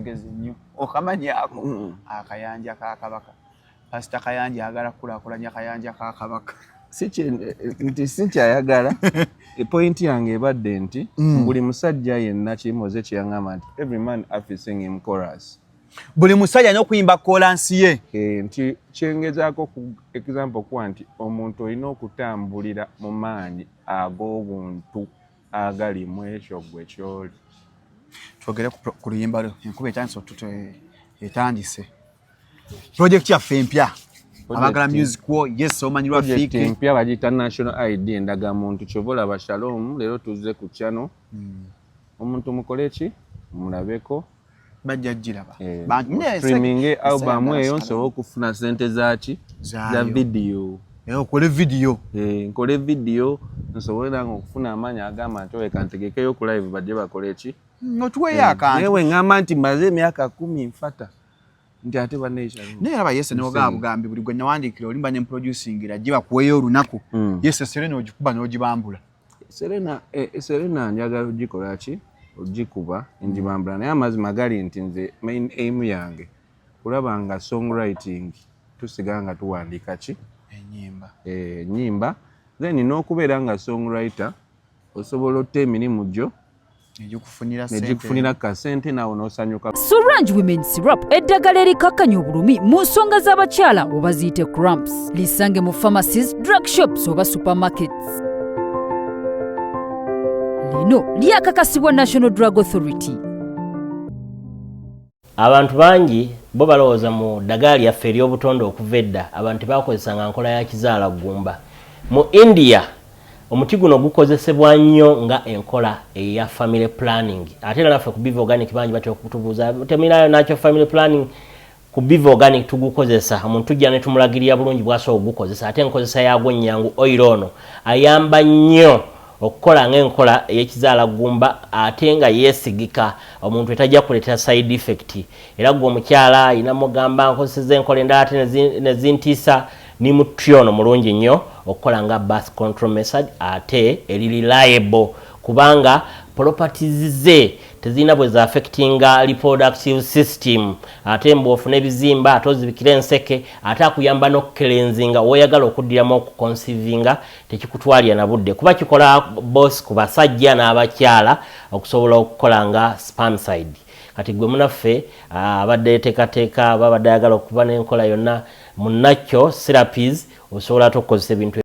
Mugezi nnyo, okamanyako akayanja ka Kabaka. Pasita Kayanja agala kukulaakulanya kayanja ka Kabaka. Nti sikyayagala. Point yange ebadde nti buli musajja yenna kimoze kyeyaŋŋamba nti every man have sing him chorus. Buli musajja alina okuyimba kolansi ye. Nti kyengezaako ku example kuwa nti omuntu olina okutambulira mu maanyi ag'obuntu agali mu ekyo gwe kyoli. Twogere ku luyimba lwo. Enkuba etandise etandise. Project yaffe empya, abagala music wo, yes, omanyirwa. Project Fik. Empya bagiyita National ID, endagamuntu. Kyova olaba Shalom leero tuzze ku channel. Omuntu mukole ki, mulabeko. Bajja giraba. Streaming album eyo nsobole okufuna sente zaki, za Zaayo. video. Okole video. Nkole video nsobole nange okufuna amaanyi agamba nti oleka ntegekeyo ku live bajje bakole ki. Otuweeyo akantu. Naye we ŋŋamba nti mmaze emyaka 10 nfata nti ate bannaisha. Naye raba yese nogamba bugambi buli gwe nawandiikira olimba ne mproducingira gye bakuweeyo olunaku. Yese Serena ogikuba n'ogibambula. Serena, Serena njagala ogikola ki, ogikuba njibambula, naye amazima gali nti nze main aim yange kulaba nga songwriting tusigala nga tuwandiika ki? Enyimba. Enyimba, then n'okubeera nga songwriter osobola otta emirimu gyo egikufunira sente. Negikufunira kasente naawe n'osanyuka. Sorange Women Syrup, eddagala erikakkanya obulumi mu nsonga z'abakyala oba ziyite cramps. Lisange mu pharmacies, drug shops oba supermarkets. Lino lyakakasibwa National Drug Authority. Abantu bangi bo balowooza mu ddagala lyaffe ery'obutonde. Okuva edda abantu tebakozesanga nkola ya kizaala ggumba. Mu India omuti guno gukozesebwa nnyo nga enkola eya family planning. Ate era naffe ku Biva Organic bangi batera okutubuuza, temulinayo nakyo family planning? Ku Biva Organic tugukozesa. Omuntu tujja ne tumulagirira bulungi bwasobola okugukozesa, ate enkozesa yaagwo nnyangu. Oil ono ayamba nnyo okukola ng'enkola ey'ekizaala ggumba, ate nga yeesigika, omuntu etajja kuleetera side effect. Era gwe omukyala ayina mugamba nkozeseza enkola endala ate nezintiisa, ni muti ono mulungi nnyo okukola nga birth control method, ate eri reliable kubanga properties ze tezirina bwe zaaffectinga reproductive system. Ate mbw'ofuna ebizimba ate ozibikira enseke, ate akuyamba n'okucleansinga. Woyagala okuddiramu okuconceivinga tekikutwalira na budde, kuba kikola both ku basajja n'abakyala okusobola okukola nga spermicide. Kati gwe munaffe abadde yeteekateeka, babadde ayagala okuba n'enkola yonna munakyo therapies, osobola ate okukozesa ebintu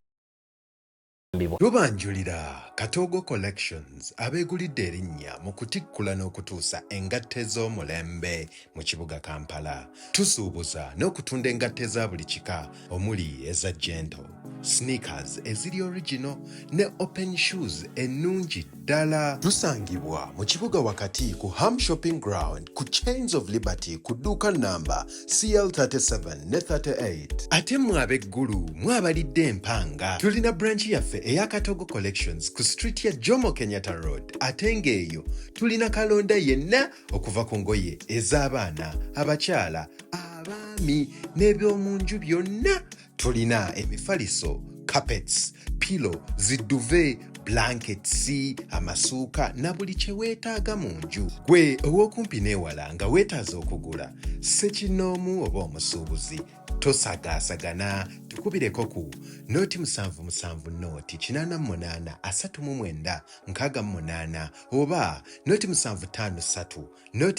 ebibwa. Tubanjulira Katoogo Collections, abeegulidde erinnya mu kutikkula n'okutuusa engatto ez'omulembe mu kibuga Kampala. Tusuubuza n'okutunda engatto eza buli kika omuli eza gentle, sneakers eziri original ne open shoes ennungi ddala. Tusangibwa mu kibuga wakati ku Ham Shopping Ground ku Chains of Liberty ku dduuka namba CL37 ne 38. Ate mmwe ab'eggulu mwabalidde empanga, tulina branch yaffe eya Katogo Collections ku street ya Jomo Kenyatta Road, ate ng'eyo tulina kalonda yenna okuva ku ngoye ez'abaana, abakyala, abaami n'ebyomu nju byonna. Tulina emifaliso, carpets, pillow, zi duvet, blankets, amasuuka na buli kye weetaaga mu nju. Gwe ow'okumpi n'ewala nga weetaaza okugula ssekinnoomu oba omusuubuzi, tosagaasagana, tukubireko ku 077 088 39 68 oba 0753 0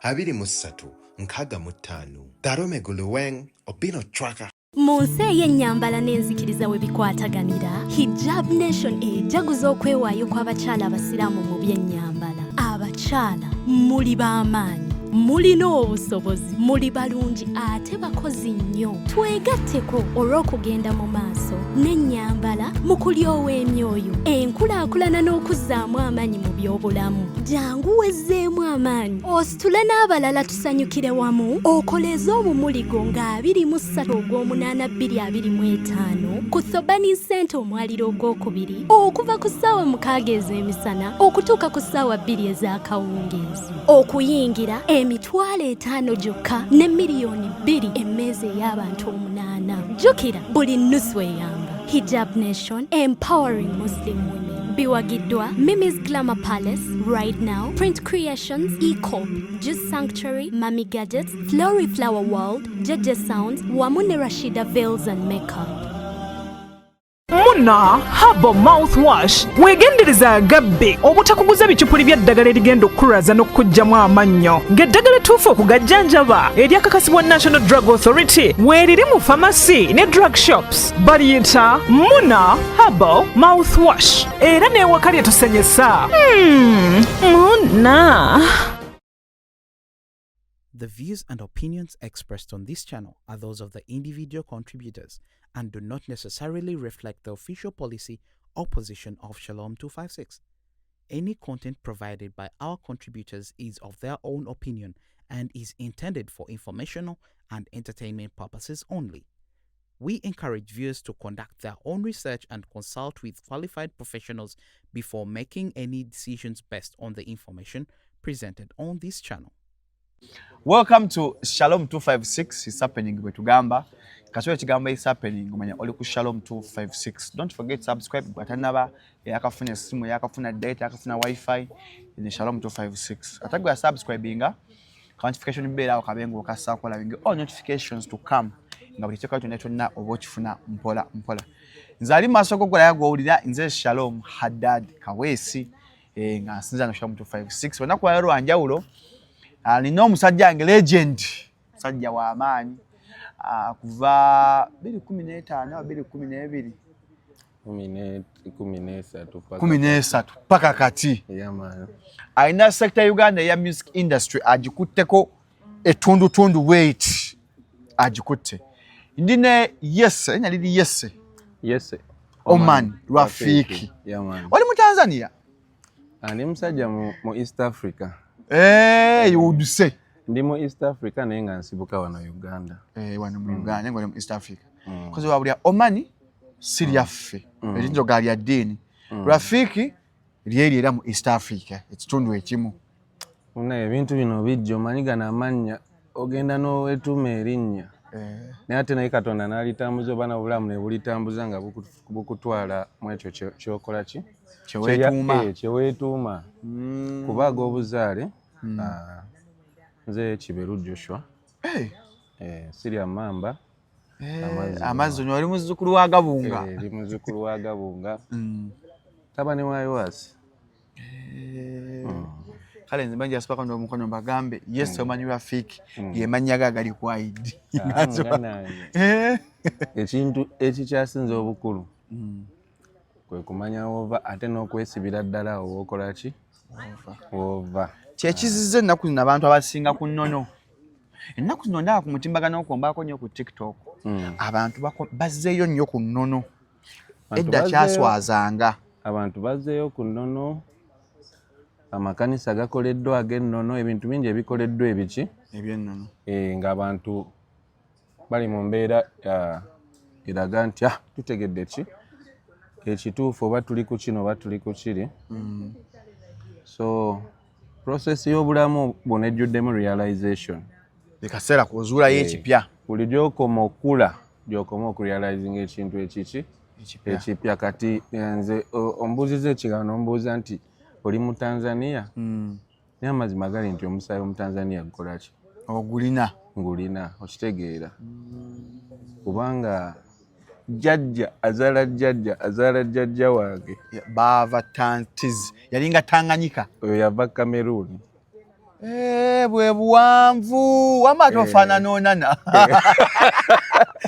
0 23 65. Darome Guluweng Obino Chwaka. Mu nsi ey'ennyambala n'enzikiriza we bikwataganira, Hijab Nation ejaguza okwewaayo kw'abakyala abasiraamu mu by'ennyambala. Abakyala muli b'amaanyi, mulina obusobozi, muli balungi ate bakozi nnyo. Twegatteko olw'okugenda mu maaso n'ennyambala mu kulyowa emyoyo, enkulaakulana n'okuzzaamu amaanyi mu by'obulamu. Jangu wezzeemu amaanyi, ositule n'abalala, tusanyukire wamu. Okoleeze omumuligo nga 23 ogw'omunaana 2025 ku Thobani Center, omwaliro ogwokubiri, okuva ku ssaawa 6 ez'emisana okutuuka ku ssaawa 2 ez'akawungeezi. Okuyingira 500,000 gyokka ne miliyoni 2 emmeeza ey'abantu omunaana. Jjukira, buli nnusu eyamba. Hijab Nation, empowering Muslim women. Biwagiddwa Mimi's Glamour Palace, Right Now, Print Creations, Ecop, Juice Sanctuary, Mami Gadgets, Flory Flower World, JJ Sounds, wamu ne Rashida Veils and Makeup. Muna Herbal Mouthwash. Weegendereza agabbe obutakuguza bicupuli by'eddagala erigenda okukulwaza n'okukuggyamu amannyo, ng'eddagala ettuufu okugajjanjaba eryakakasibwa National Drug Authority weeriri mu famasi ne drug shops. Baliyita Muna Herbal Mouthwash, era n'ewaka lye tusenyesa. Muna. The views and opinions expressed on this channel are those of the individual contributors and do not necessarily reflect the official policy or position of Shalom 256. Any content provided by our contributors is of their own opinion and is intended for informational and entertainment purposes only. We encourage viewers to conduct their own research and consult with qualified professionals before making any decisions based on the information presented on this channel. Welcome to Shalom 256 is happening. Bwe tugamba kasolo ekigambo is happening, omanya oli ku Shalom 256. Don't forget subscribe. Gwatanaba yakafuna essimu, yakafuna data, yakafuna wifi ne Shalom 256, ate gwe subscribinga, notification beera awo kabenga okassaako, olabinge all notifications to come, nga buli kyeka kyonna kyonna oba okifuna mpola mpola. Nze ali maaso go gwolaya gwowulira, nze Shalom Haddad Kaweesi, nga nsinza no Shalom 256. Olunaku lwaleero lwanjawulo. Nina omusajja wange legend, musajja w'amaanyi, kuva 2015 oba 2012? 13. 13 paka kati. Yeah, man. Alina sector Uganda eya music industry agikutteko etundutundu, wait, agikutte. Ndi ne Yese, erinnya liri Yese Yese Oman Rafiki. Yeah, man. Oli mu Tanzania? Ah, ndi musajja mu East Africa. Eh, you would say. Ndi mu East Africa naye nga nsibuka wano Uganda. Eh, wano mu Uganda nga oli mu East Africa. Kozi wabulya Omani si lyaffe, erinjoga lya ddiini. Rafiki lyeri era mu East Africa, ekitundu ekimu. Munaye, ebintu bino bijja, omanyi gano amannya ogenda n'owetuuma erinnya, naye ate naye Katonda n'alitambuza oba nobulamu ne bulitambuza nga bukutwala mu ekyo kyokola ki. Kyeweetuuma. Kyeweetuuma kuba ag'obuzaale, ah, nze Kiberu Joshua. Sirya mamba. Amazzi. Amazzi onywa, oli muzzukulu wa Gabunga. Ndi muzzukulu wa Gabunga, tabani wa Yoasi. Kale nze manja asipaka ndo omukono mbagambe Yese Omanyi Rafiki ye mannya ge agali ku ID. Ah, muganda wange. Ekintu ekikyasinze obukulu kwe kumanya wova, ate n'okwesibira ddala awo wookola ki, wova. Kyekiziza ennaku zino abantu abasinga ku nnono. Ennaku zino ndaba ku mutimbagano okwombaako nnyo ku TikTok, abantu bazzeeyo nnyo ku nnono. Abantu Edda kyaswazanga. Abantu bazzeeyo ku nnono, amakanisa gakoleddwa ag'ennono, ebintu bingi ebikoleddwa ebiki ebyennono. Ng'abantu bali mu mbeera, ah, eraga nti, ah, tutegedde ki ekituufu, oba tuli ku kino oba tuli ku kiri. So process y'obulamu buno ejjuddemu realization. Ekaseera kuzuulayo ekipya. Buli gy'okoma okula gy'okoma okurealizinga ekintu ekiki Ekipya. Ekipya. Kati nze ombuuziza ekigambo nombuuza nti oli mu Tanzania, naye amazima gali nti omusaayi omutanzania gukola ki? Ogulina. Ngulina, okitegeera, kubanga jjajja azaala jjajja azaala jjajja wange. Baava Tantiz, yalinga Tanganyika. Oyo yava Cameroon. Eh, bwe buwanvu wama ate ofaanana Onana.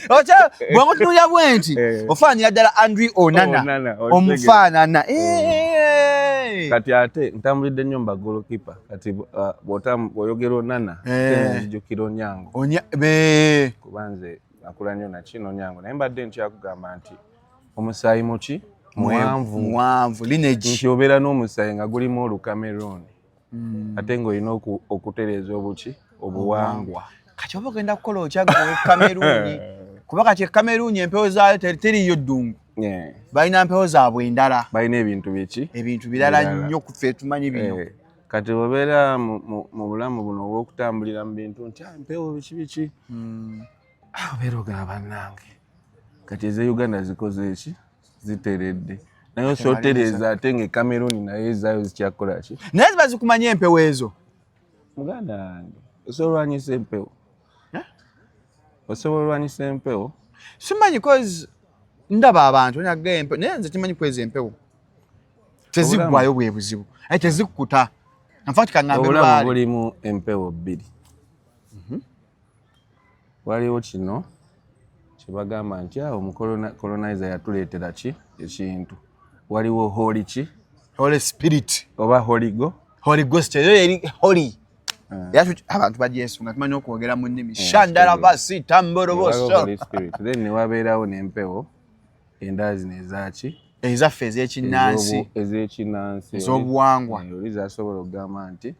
Otya bwengutunuulira bwe nti ofaananira ddala Andre Onana. Onana, omufaanana. Eh. Kati ate ntambulidde nnyo mu bagolokipa. Kati bw'oyogera Onana, ate nzijukira Onyango. Be kuba nze akula nnyo nakino Onyango, naye mbadde nkyakugamba nti omusaayi muki, muwanvu. Muwanvu, lineage. Nti obeera n'omusaayi nga gulimu Olucameroon, ate ng'olina okutereeza obuki, obuwangwa. Kati oba ogenda kukola otya gwe Kameruuni? Kuba kati e Kameruuni empewo zaayo teriyo ddungu. Balina mpewo zaabwe endala. Balina ebintu biki? Ebintu birala Birala. nnyo kufe tumanyi bino. Kati obeera mu bulamu buno obw'okutambulira mu bintu nti, "Ah, empewo biki biki," Ah, obeera ogamba, bannange, kati eze Uganda zikoze eki, ziteredde. Naye osotereeza ate nga Cameroon naye ezaayo zikyakola ki? Naye ziba zikumanya empewo ezo. Muganda wange, osobola olwanyisa empewo? Eh? Osobola olwanyisa empewo? Simanyi, cause ndaba abantu naga empewo, naye nze timanyi kweza empewo teziggwayo, bwe buzibu, aye tezikkuta. In fact kaŋŋambe Obulamu lwali bulimu empewo bbiri. Waliwo kino kyebagamba nti awo omucolonizer yatuleetera ki ekintu, waliwo holy ki? Holy Spirit. Oba Holy Go. Holy Ghost eyo eri holy. Era abantu bagyesunga, tumanyi okwogera mu nnimi shandarabasi Waliwo tamboroboso. Holy Spirit, then ne wabeerawo n'empewo endala zino ezaki? Ezaffe ez'ekinnansi. Ez'ekinnansi. Ez'obuwangwa. Oli zasobola okugamba nti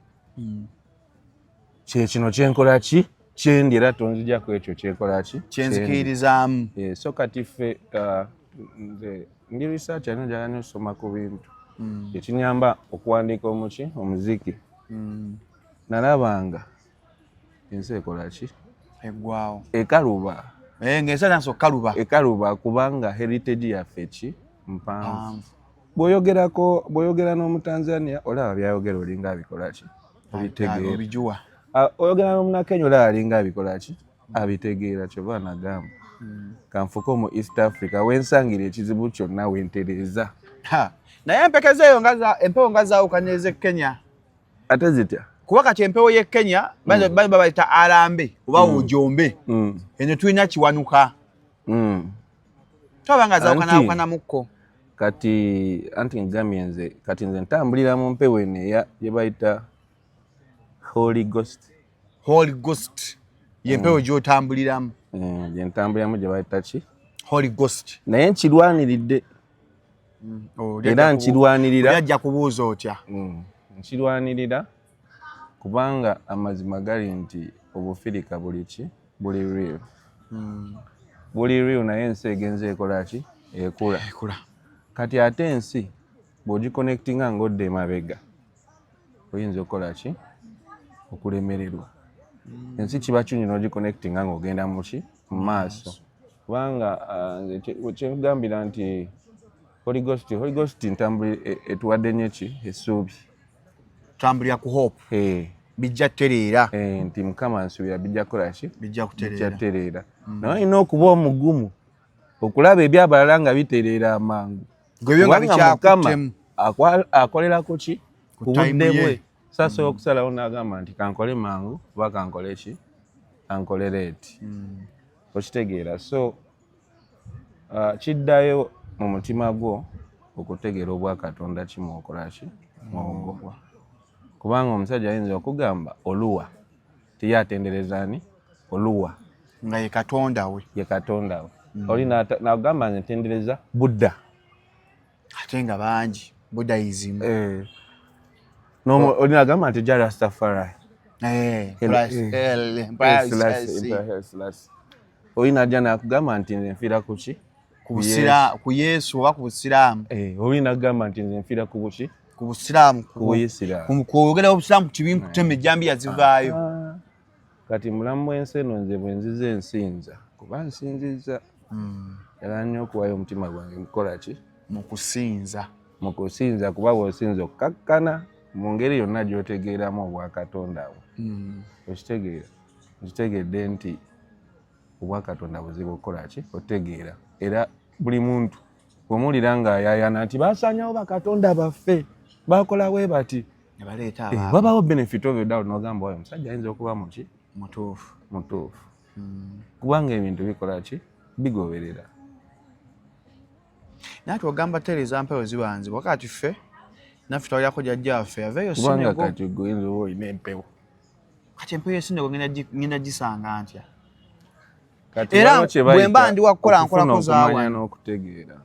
kyekino kyenkola ki kyendi, era tonzijjako ekyo kyenkola ki. Kyenzikiririzaamu. So kati ffe, nze ndi researcher nnyo, njagala nnyo okusoma ku bintu ekinyamba okuwandiika omuki omuziki. Nalabanga ensi ekola ki? Eggwawo. Ekaluba. Eh, ng'ensi atandise okukaluba. Ekaluba kubanga heritage yaffe ki mpanvu. Bw'oyogerako, bw'oyogera n'Omutanzania, olaba byayogera olinga abikola ki, obitegeera. Obijuwa. Ah, oyogera n'Omunakenya, olaba alinga abikola ki, abitegeera. Kyova nagamba kanfuke omu East Africa, wensangira ekizibu kyonna wentereeza. Ha, naye empekeza eyo nga empewo nga zaawukana ez'e Kenya. Ate zitya? Kuba kati empewo y'e Kenya bayinza bayita alambe oba ojombe, eno tulina kiwanuka. Twaba nga zaawukanaawukanamukko. Kati anti ngambye nze, kati nze ntambulira mu mpewo eno eya gye bayita Holy Ghost. Holy Ghost yempewo gy'otambuliramu. Gye ntambuliramu gye bayita ki? Holy Ghost. Naye nkirwaniridde. Oli Era ajja nkirwanirira. Oli ajja kubuuza otya. Nkirwanirira kubanga amazima gali nti obufirika buli ki, buli real, buli real, naye ensi egenze ekola ki, ekula. Ekula. Kati ate ensi bw'ogiconnectinga ng'odda emabega, oyinza okukola ki, okulemererwa. Ensi kiba kinyi n'ogiconnectinga ng'ogenda muki, mu maaso, kubanga nze kyenkugambira nti Holy Ghost, Holy Ghost ntambuli etuwadde nnyo ki, essuubi. Tambulira ku hope. Bijja kutereera. Nti Mukama nsuubira bijja kukola ki? Bijja Bijja kutereera. Kutereera, naye olina okuba omugumu okulaba ebyabalala nga bitereera amangu. Gwe ebyo nga Kubanga Mukama bikyakuttemu. Akolerako ki, ku time budde ye. bwe. Sasobola okusalawo n'agamba nti kankole mangu oba kankole ki, kankole late. Okitegeera? So kiddayo mu mutima gwo okutegeera obwakatonda ki mwokola ki, mwogwa, kubanga omusajja ayinza okugamba oluwa tiye atendereza ani oluwa. Nga ye katonda we. Ye katonda we. Oli nagamba nze ntendereza Budda. Ate nga bangi Buddhism. Eh. Oli nagamba nti ja Rastafari. Eh, Oli najja nakugamba nti nze nfiira ku ki? Ku Yesu oba ku Busiraamu. Eh, oli nagamba nti nze nfiira ku buki? Ku Busiraamu. Ku Buyisiraamu. Kwogera obusiraamu kibi, nkutema ejjambiya zivaayo. Ah. Kati mulamu bw'ensi eno, nze bwe nziza ensinza kuba nsinziza era nnyo okuwayo omutima gwange mukukola ki? Mu kusinza. Mu kusinza, kuba bw'osinza okkakkana mu ngeri yonna gy'otegeeramu obwakatonda bwo. Okitegeera? Nkitegedde nti obwakatonda buzibu okukola ki, otegeera, era buli muntu bwemuwulira ng'ayayana nti basaanyawo bakatonda baffe, bakola bwe bati. Ne baleeta Eh, abaabwe. wabawo benefit of the doubt n'ogamba oyo omusajja ayinza okuba muki? Mutuufu. Mutuufu, kubanga ebintu bikola ki, bigoberera. Naye ate ogamba tereeza mpewo zibanzibwa, kati ffe naffe twalyako jjajja waffe yaveeyo Kubanga Senegal. Kati gwe oyinza oba olina empewo. Kati empewo y'e Senegal ngenda gisanga ntya? Kati Era waliwo kye bwe mba bayita ndi wakukola okufuna nkolako okumanya zaawa. n'okutegeera.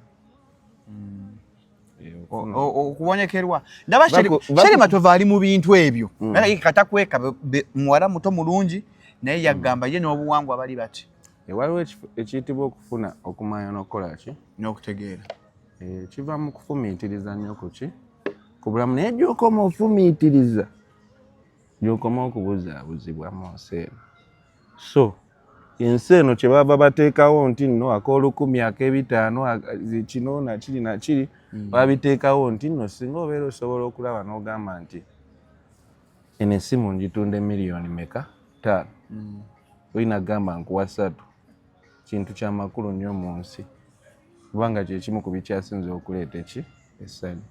Eh, Okubonekerwa ndaba Sheri Matovu ali mu bintu ebyo. Naye katakweka muwala muto mulungi, naye yagamba ye n'obuwangwa bali bati. Eh, waliwo ekiyitibwa okufuna okumanya n'okukola ki? N'okutegeera. Eh, kiva mu kufumiitiriza nnyo ku ki, ku bulamu, naye gy'okoma ofumiitiriza gy'okoma okubuzaabuzibwa mu nsi eno. So Ensi eno kye bava bateekawo nti nno ak'olukumi, ak'ebitaano, kino nakiri nakiri, babiteekawo nti nno singa obeera osobola okulaba n'ogamba nti eno essimu ngitunda emiliyoni meka, 5, olina gamba nkuwa 3. Kintu kyamakulu nnyo mu nsi, kubanga kyekimu ku bikyasinze okuleeta eki essanyu,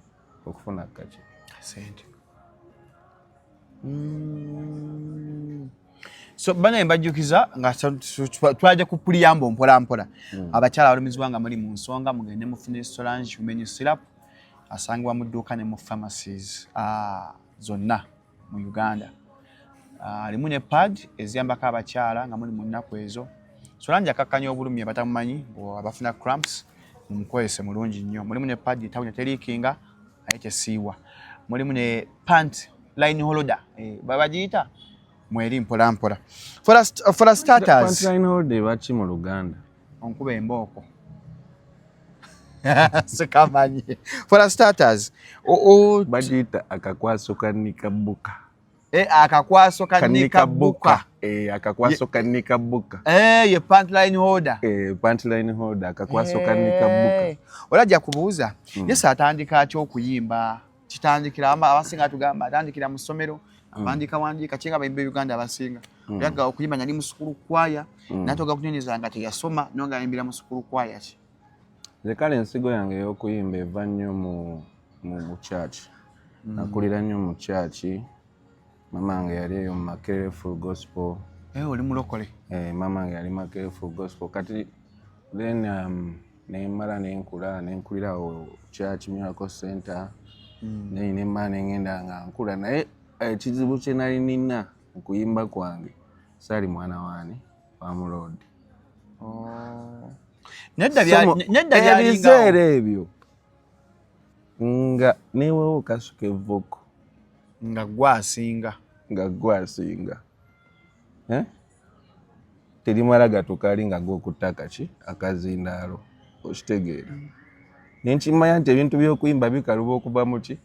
okufuna kaki. Sente. So banaye mbajjukiza nga twajja ku preamble mpola mpola. Abakyala abalumizibwa nga muli mu nsonga, mugende mufune Solange Umenyu syrup, asangibwa mu dduuka ne mu pharmacies zonna mu Uganda. Alimu ne pad eziyambako abakyala nga muli mu nnaku ezo. Solange akakkanya obulumi, abatamumanyi abafuna cramps mumukozese, mulungi nnyo. Mulimu ne pad etawunya, teriikinga naye tesiiwa. Mulimu ne pant line holder, babagiyita mweri mpola mpola. For starters, Pant line holder baki mu Luganda? Onkuba embooko, sikamanyi. For starters, Bagiyita akakwaso ka nikabuka. Eh, akakwaso ka nikabuka. Eh, akakwaso ka nikabuka. Eh, ye pant line holder. Eh, pant line holder, akakwaso ka nikabuka. Eh, olajja kubuuza Yesu atandika atya okuyimba? Kitandikira, abasinga tugamba atandikira mu ssomero, awandiika wandiika kinga abayimbi Uganda abasinga. Oyaga okuyimba nali mu sukulu kwaya, natoga kunyonyeza nga teyasoma nonga ayimbira mu sukulu kwaya ki? Nze kale ensigo yange ey'okuyimba eva nnyo mu church. Nakulira nnyo mu church. Mama wange yali eyo mu Makerere Full Gospel. Eh, oli mulokole. Eh, mama wange yali Makerere Full Gospel. Kati then nemmala nenkula, nenkulira awo Church Miracle Center. Naye nemmala nengenda nga nkula, naye ekizibu kye nali nina mu kuyimba kwange, saali mwana waani wa muloodi. Oh. Nedda nedda byalingawo. Ebiseera ebyo nga newewo kasuka evoko nga gwe asinga. Nga gwe asinga. Eh? Terimala gatuka ali nga gwokutta akaki akazindaalo, okitegeera? Nenkimanya nti ebintu by'okuyimba bikaluba okuva muki,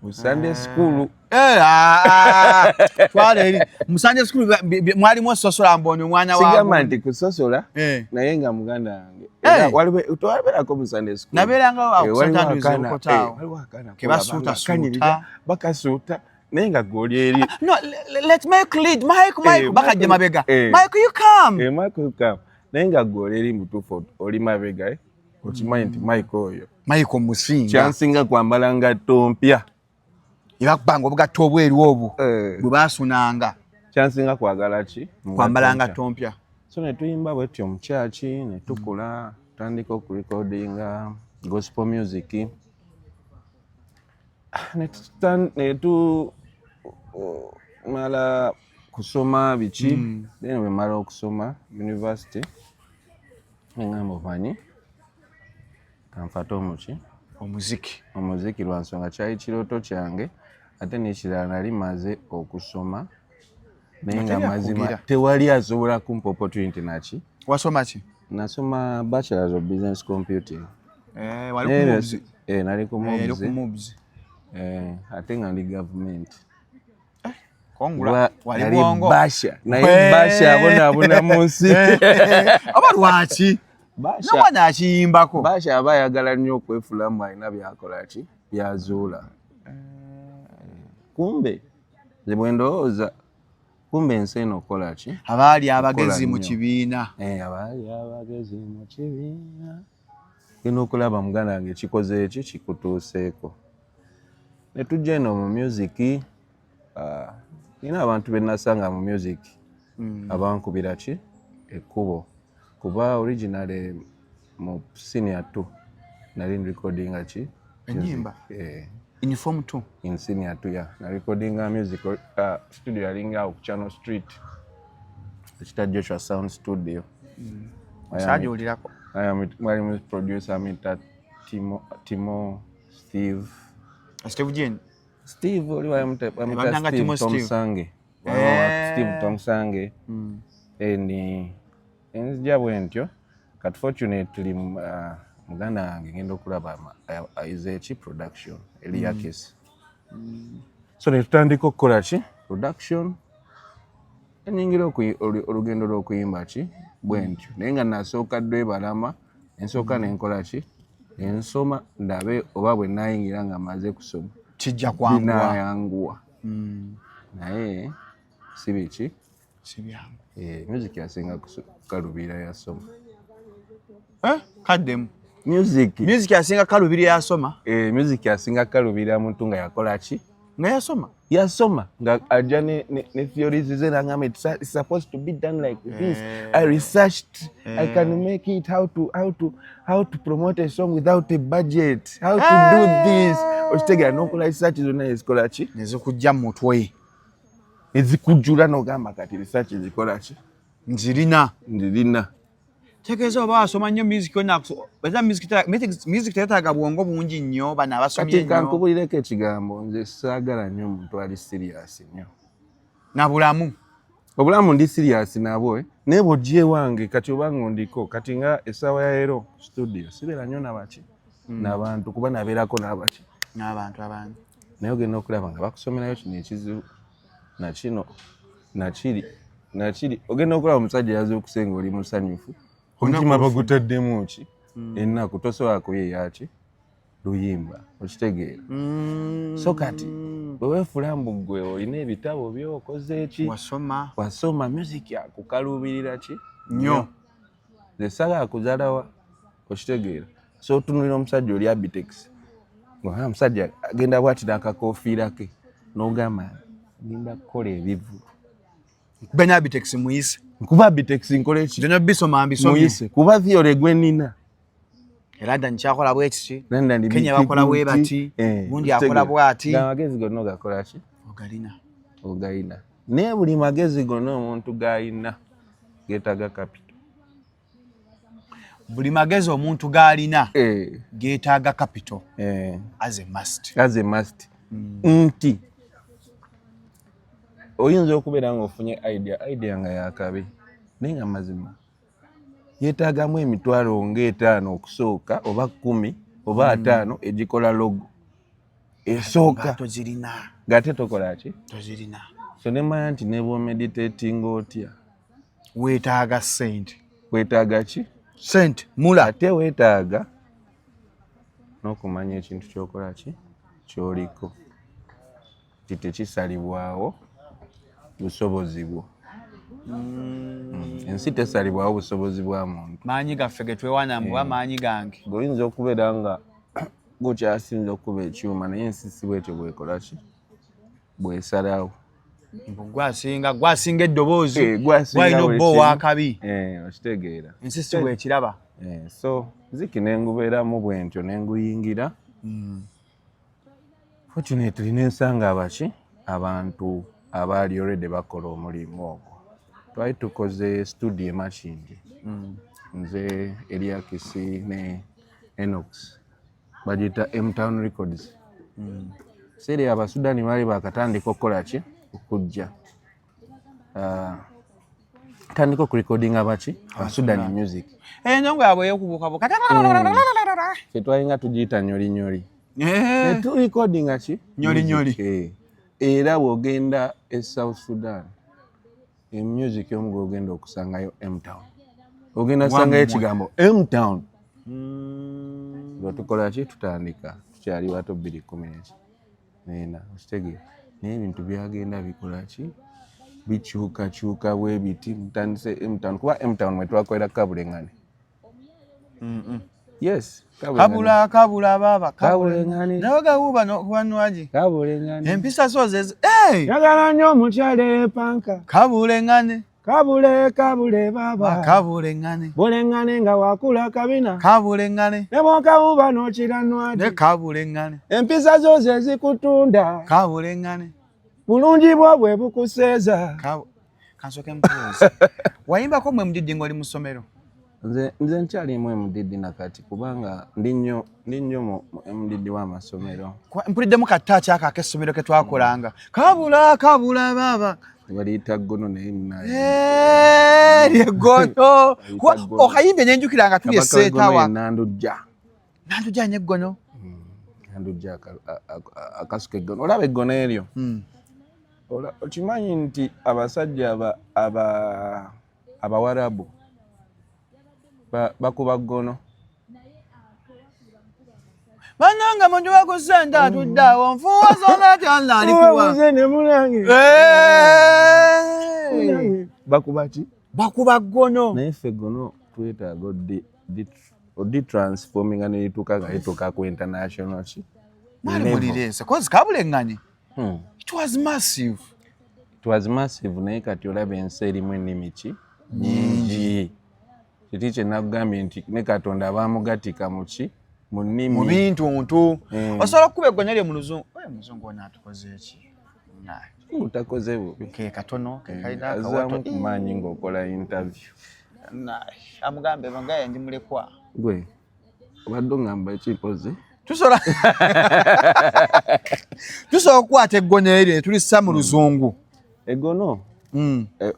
mu Sunday school. Eh, ah, ah, twala eri mu Sunday school mwalimu ososola mbonye omwana wa Sigamba nti kusosola, naye nga muganda wange era twabeerako mu Sunday school. Nabeeranga awo Eh, ku waliwo St. Andrews Okotaawo. waliwo akaana Ke basuuta kolaba nga kanyirira, suuta. bakasuuta, naye nga gw'oli eri. No, let Mike lead. Mike, Mike, bakajja mabega. Mike, you come. Eh, Mike, you come. Naye nga gw'oli eri mutuufu oli mabega, eh? Okimanyi nti Mike oyo Mike omusinga. Kyansinga kwambala ngatto mpya. Ebakubanga obugatto obweru obwo bwe baasunanga. Kyansinga kwagala ki? Kwambala ngatto mpya. So ne tuyimba bwetyo mu church, ne tukula, tutandika okurecordinga gospel music. Ne tumala kusoma biki, then bwe mala okusoma university, neŋŋamba omanyi kanfate omuki. Omuziki. Omuziki, lwa nsonga kyali kirooto kyange. Ate n'ekirala, nali maze okusoma, naye nga Nga mazima teri akugira. tewali asobola kumpa opportunity naki. Wasoma ki? Nasoma Bachelors of Business Computing. Eh, wali ku Naye MUBS. Eh, nali ku Eh, MUBS. ku MUBS. Eh, ate nga ndi gavumenti. Kongula. Wali Nali bwongo. Basha, naye Basha abonaabona mu nsi. Oba lwaki? Basha N'omwana akiyimbako. Basha aba ayagala nnyo okwefulamu alina byakola ki, byazuula. Kumbe nze bwe ndowooza, kumbe ensi eno okola ki? Abaali abagezi mu nnyo. kibiina. Eh, abaali abagezi mu kibiina. Genda okulaba muganda wange kikoze eki kikutuuseeko. Ne tujja eno mu music, nina abantu be nasanga mu music abankubira ki ekkubo, kuba originally mu senior 2 nali recordinga ki. Ennyimba? Eh. In form 2? In senior 2, yeah. Na recordinga music, studio yalinga awo ku Channel Street, ekita Joshua Sound Studio. Musajja olirako. Mwalimu producer amita Timo, Timo Steve. Steve Jean. Steve oli wamita Bannanga Steve Timo Steve. Tomsange. Steve Tomsange. Ni enzija bwe ntyo. Kati fortunately, muganda wange ngenda okulaba ayize ki production, Eliakis. So ne tutandika okukola ki production. Nyingira olugendo lw'okuyimba ki bwe ntyo, naye nga nasooka dwebalama, ensooka nenkola ki, ensoma ndabe oba bwe nayingira nga maze kusoma kijja kwanguwa, binayanguwa. Naye si biki, si byangu. Music yasinga kalubira yasoma. Kaddemu. Music. Music yasinga kalubira yasoma. Music yasinga kalubira muntu nga yakola ki, nga yasoma. Yasoma nga ajja ne theories ze nangamba it's supposed to be done like this. I researched, I can make it, how to promote a song without a budget, how to do this. Okitegeera? Nokola research zonna ezikola ki, nezikujja mu mutwe, ezikujjula, nogamba kati research zikola ki, nzirina. Nzirina. Tegeeza oba wasoma nnyo music yonna, era music teyetaaga bwongo bungi nnyo, bano abasomye Kati nnyo. Kankubulireko ekigambo, nze saagala nnyo omuntu ali serious nnyo. Na bulamu. Obulamu ndi serious nabwo, eh? Naye bw'ojja ewange kati obanga ondiko kati nga essaawa ya ero studio sibeera nnyo nabaki n'abantu, kuba nabeerako n'abaki n'abantu abandi. Naye ogenda okulaba nga bakusomerayo kino ekizibu nakino nakiri nakiri, ogenda okulaba omusajja yazuukuse nga oli musanyufu, omutima bagutaddemu ki, ennaku, tosobola kuyeeyaki luyimba, okitegeera? So kati bwe weefula mbu ggwe olina ebitabo byokoze eki, wasoma, wasoma, music akukaluubirira ki nnyo. Nze saagala kuzalawa, okitegeera? So otunulira omusajja oli Abitex, nga omusajja agenda bwati n'akakoofiira ke, n'ogamba ngenda kukola ebivu. Bena Abitex muyise. Nkuba Abitex nkole ki? Nze bisoma mbisomye. Muyise kuba theory gwe nina. Era dda nkyakola bwe kiti. London. Kenya bakola bwe bati, gundi akola bw'ati. Amagezi gonna ogakola ki? Ogalina. Ogayina, naye buli magezi gonna omuntu gayina geetaaga capital. Buli magezi omuntu g'alina geetaaga capital. As a must. As a must, nti oyinza okubeera nga ofunye idea nga yakabi, naye nga mazima yeetaagamu emitwalo ng'etaano okusooka, oba 10 oba 50 egikola logo esooka. Nga tozirina. Ng'ate tokola ki? Tozirina. So nemanya nti ne bwomeditatinga otya, weetaaga ssente. Weetaaga ki? Ssente mula. Ate weetaaga n'okumanya ekintu kyokola ki, kyoliko, nti tekisalibwawo busobozi bwo. Ensi tesalibwawo busobozi bwa muntu. Maanyi gaffe ge twewaana mbu maanyi gange. Gweoyinza okubeera nga gukyasinza okuba ekyuma, naye ensi si bwetyo bwekola ki, bwesalawo. Mbu gwasinga eddoboozi. Gwasinga gwalina buli obba kimu. owakabi. Okitegeera? Ensi si bwekiraba. So ziki nengubeeramu bwentyo nenguyingira. Fortunately nensanga abaki abantu abaali already bakola omulimu ogwo. Twali tukoze studio e Makindye, nze, Eliakisi ne Enox, bagiyita Mtown Records. Seeri Abasudani baali bakatandika okukola ki, okujja. Ah, tandika okurekodinga baki, Abasudani music. Endongo yaabwe ey'okubuukabuuka. Ffe twalinga tugiyita nyolinyoli. Neturekodinga ki? Nyoli nyoli. Music, eh. Era bw'ogenda e South Sudan, emusic omu gwogenda okusangayo Mtown, ogenda kusangayo ekigambo Mtown. Nga tukola ki, tutandika tukyali bato, 2014, okitegeera? Naye ebintu byagenda bikola ki, bikyukakyuka bwe biti. Mutandise Mtown, kuba Mtown mwe twakolera Kabulengane. Yes. Kabula kabula baba. Kabulengane. Nawe gawuba nokubanwagi. Kabulengane. Empisa zo zezi. Hey! Yagala nnyo omukyala epanka. Kabulengane. Kabule kabule baba. Kabulengane. Bulengane nga wakula kabina. Kabulengane. Ne bwokawuba n'okiranwagi. Ne kabulengane. Empisa zo ze zikutunda. Kabulengane. Bulungi bwo bwe bukuseeza. Kansooke nkubuuze, wayimbako mwe mudidi ng'oli mu ssomero? Nze nkyalimu MDD nakati, kubanga ndi nnyo mu MDD w'amasomero. Mpuliddemu kataaki ako ak'essomero ke twakolanga, kabula kabula baaba. Baliyita ggono, naye munaye. Lyeggono. Baliyita ggono. Okayimbye nenjukira nga tuli Kabaka w'eggono eseetawa. ye Nandujja. Nandujja nnyo eggono. Nandujja akasuka eggono, olaba eggono eryo. Okimanyi nti abasajja abawarabu bakuba ggono. Bannange muntu wakusente atudde awo nfuuwa zonna tyonna alikuwa. Bakuba ki? Bakuba ggono. Naye ffe ggono twetaaga oditransforminga nerituuka nga lituuka ku international ki? Mwali mulireese kozi kabulenganye. It was massive. It was massive, naye kati olaba ensi erimu ennimi ki nyingi. Kiti kye nakugambye nti ne Katonda baamugatika mu ki? Mu nnimi. Mu bintuntu. Osobola okukuba eggonya lye mu luzungu. Oyo muzungu ono atukoze ki? Utakoze bubi. Ke katono, ke kalina akawato. Azaamu ku maanyi ng'okola interview. Amugambe bangaye ndi mulekwa. Gwe obadde ongamba ekimpozi? Tusobola okukwata eggono eryo ne tulissa mu luzungu. Eggono?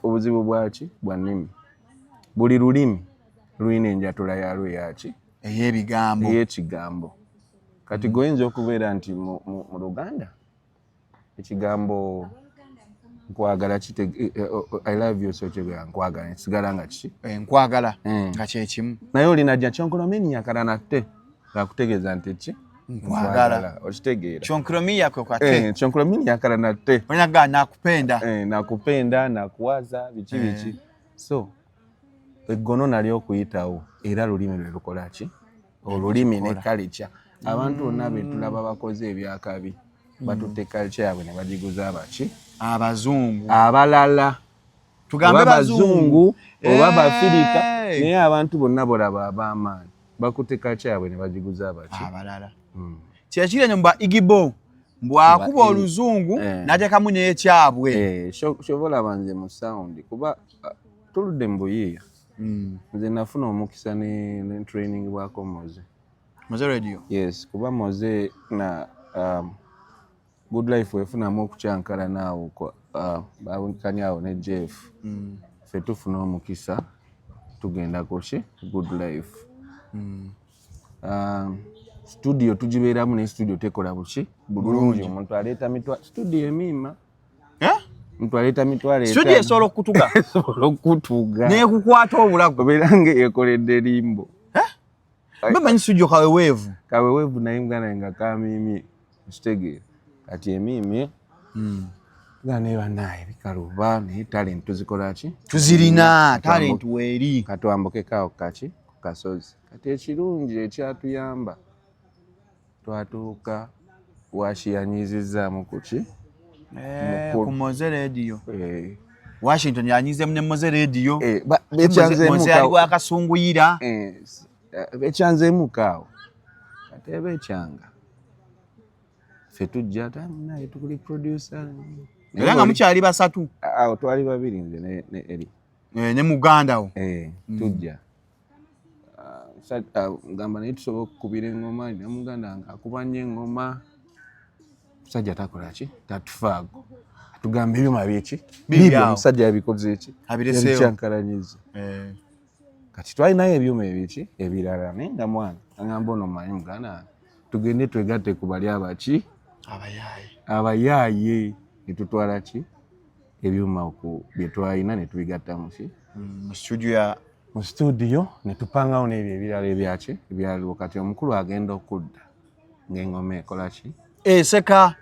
Obuzibu bwaki? Bwa nnimi. Buli lulimi lulina enjatula yaalwo eyaki? Ey'ebigambo. Ey'ekigambo. Kati goyinza okubeera nti mu Luganda ekigambo nkwagala I love you so kyegera nkwagala ekisigala nga kiki? Nkwagala nga kye kimu. Naye olina jja kyonkolomini yakala natte ng'akutegeeza nti ki? Nkwagala. Okitegeera. Kyonkolomini yako kate. Kyonkolomini yakala natte. Onyaga nakupenda. Nakupenda, nakuwaza, biki biki. So eggono nalyo okuyitawo era lulimi lwe lukola ki? Olulimi ne culture. Abantu bonna be tulaba bakoze ebyakabi batutte culture yaabwe ne bagiguza abaki? Abazungu. Abalala. Tugambe bazungu oba Bafirika, naye abantu bonna bolaba ab'amaanyi bakutte culture yaabwe ne bagiguza abaki? Abalala. Kyekiri ennyo mbu Igbo mbwakuba oluzungu n'ateekamu n'ekyabwe. Ky'oba olaba nze mu sound kuba tuludde mu buyiiya. Nze nafuna omukisa ne training bwako Moze. Moze Radio? Yes, kuba Moze na Good Life wefunamu okukyankala naawo bawunkanya awo ne Jeff. Ffe tufuna omukisa tugenda ku ki? Good Life. Studio tugibeeramu ne studio tekola buki? Bulungi. Omuntu aleeta studio emiima. Omuntu aleeta mitwalo etaano. Studio esobola okutuga. Esobola okutuga. N'ekukwata obulago. Obeera nga ekoledde limbo. Mbamanyi studio kaweweevu. Kaweweevu naye muganda nga kamiimye. Okitegeera. Kati emiimye. Nga naye bannaaye bikaluba naye talent tuzikola ki? Tuzirina, talent weeri. Katwambukeko awo kaki? Ku kasozi. Kati ekirungi ekyatuyamba twatuuka wakiyanyizizzaamu ku ki? Ku Moze Radio. Washington yanyizeemu ne Moze Radio. Moze ali wa Kasunguyira. Ekyanzeemu kaawo. Kati eba ekyanga. Ffe tujja naye tukuli producer. Era nga mukyali basatu. Awo twali babiri nze ne Eri. Ne muganda wo. Tujja. Ngamba naye tusobola okukubira engoma, ne muganda nga akuba nnyo engoma. Musajja takola ki? Tatufaako. Atugamba ebyuma byeki? Bibyo omusajja yabikoze ki? Yabikyankalanyiza. Kati twalinayo ebyuma ebiki ebirala naye nga mwana agamba ono mmanyi muganda tugende twegatte ku bali abaki? Abayaaye. Abayaaye. Ne tutwala ki? Ebyuma bye twalina ne tubigatta mu ki? Mu studio ya mu studio ne tupangawo n'ebyo ebirala ebyaki ebyaliwo. Kati omukulu agenda okudda ng'engoma ekola ki? Eseka.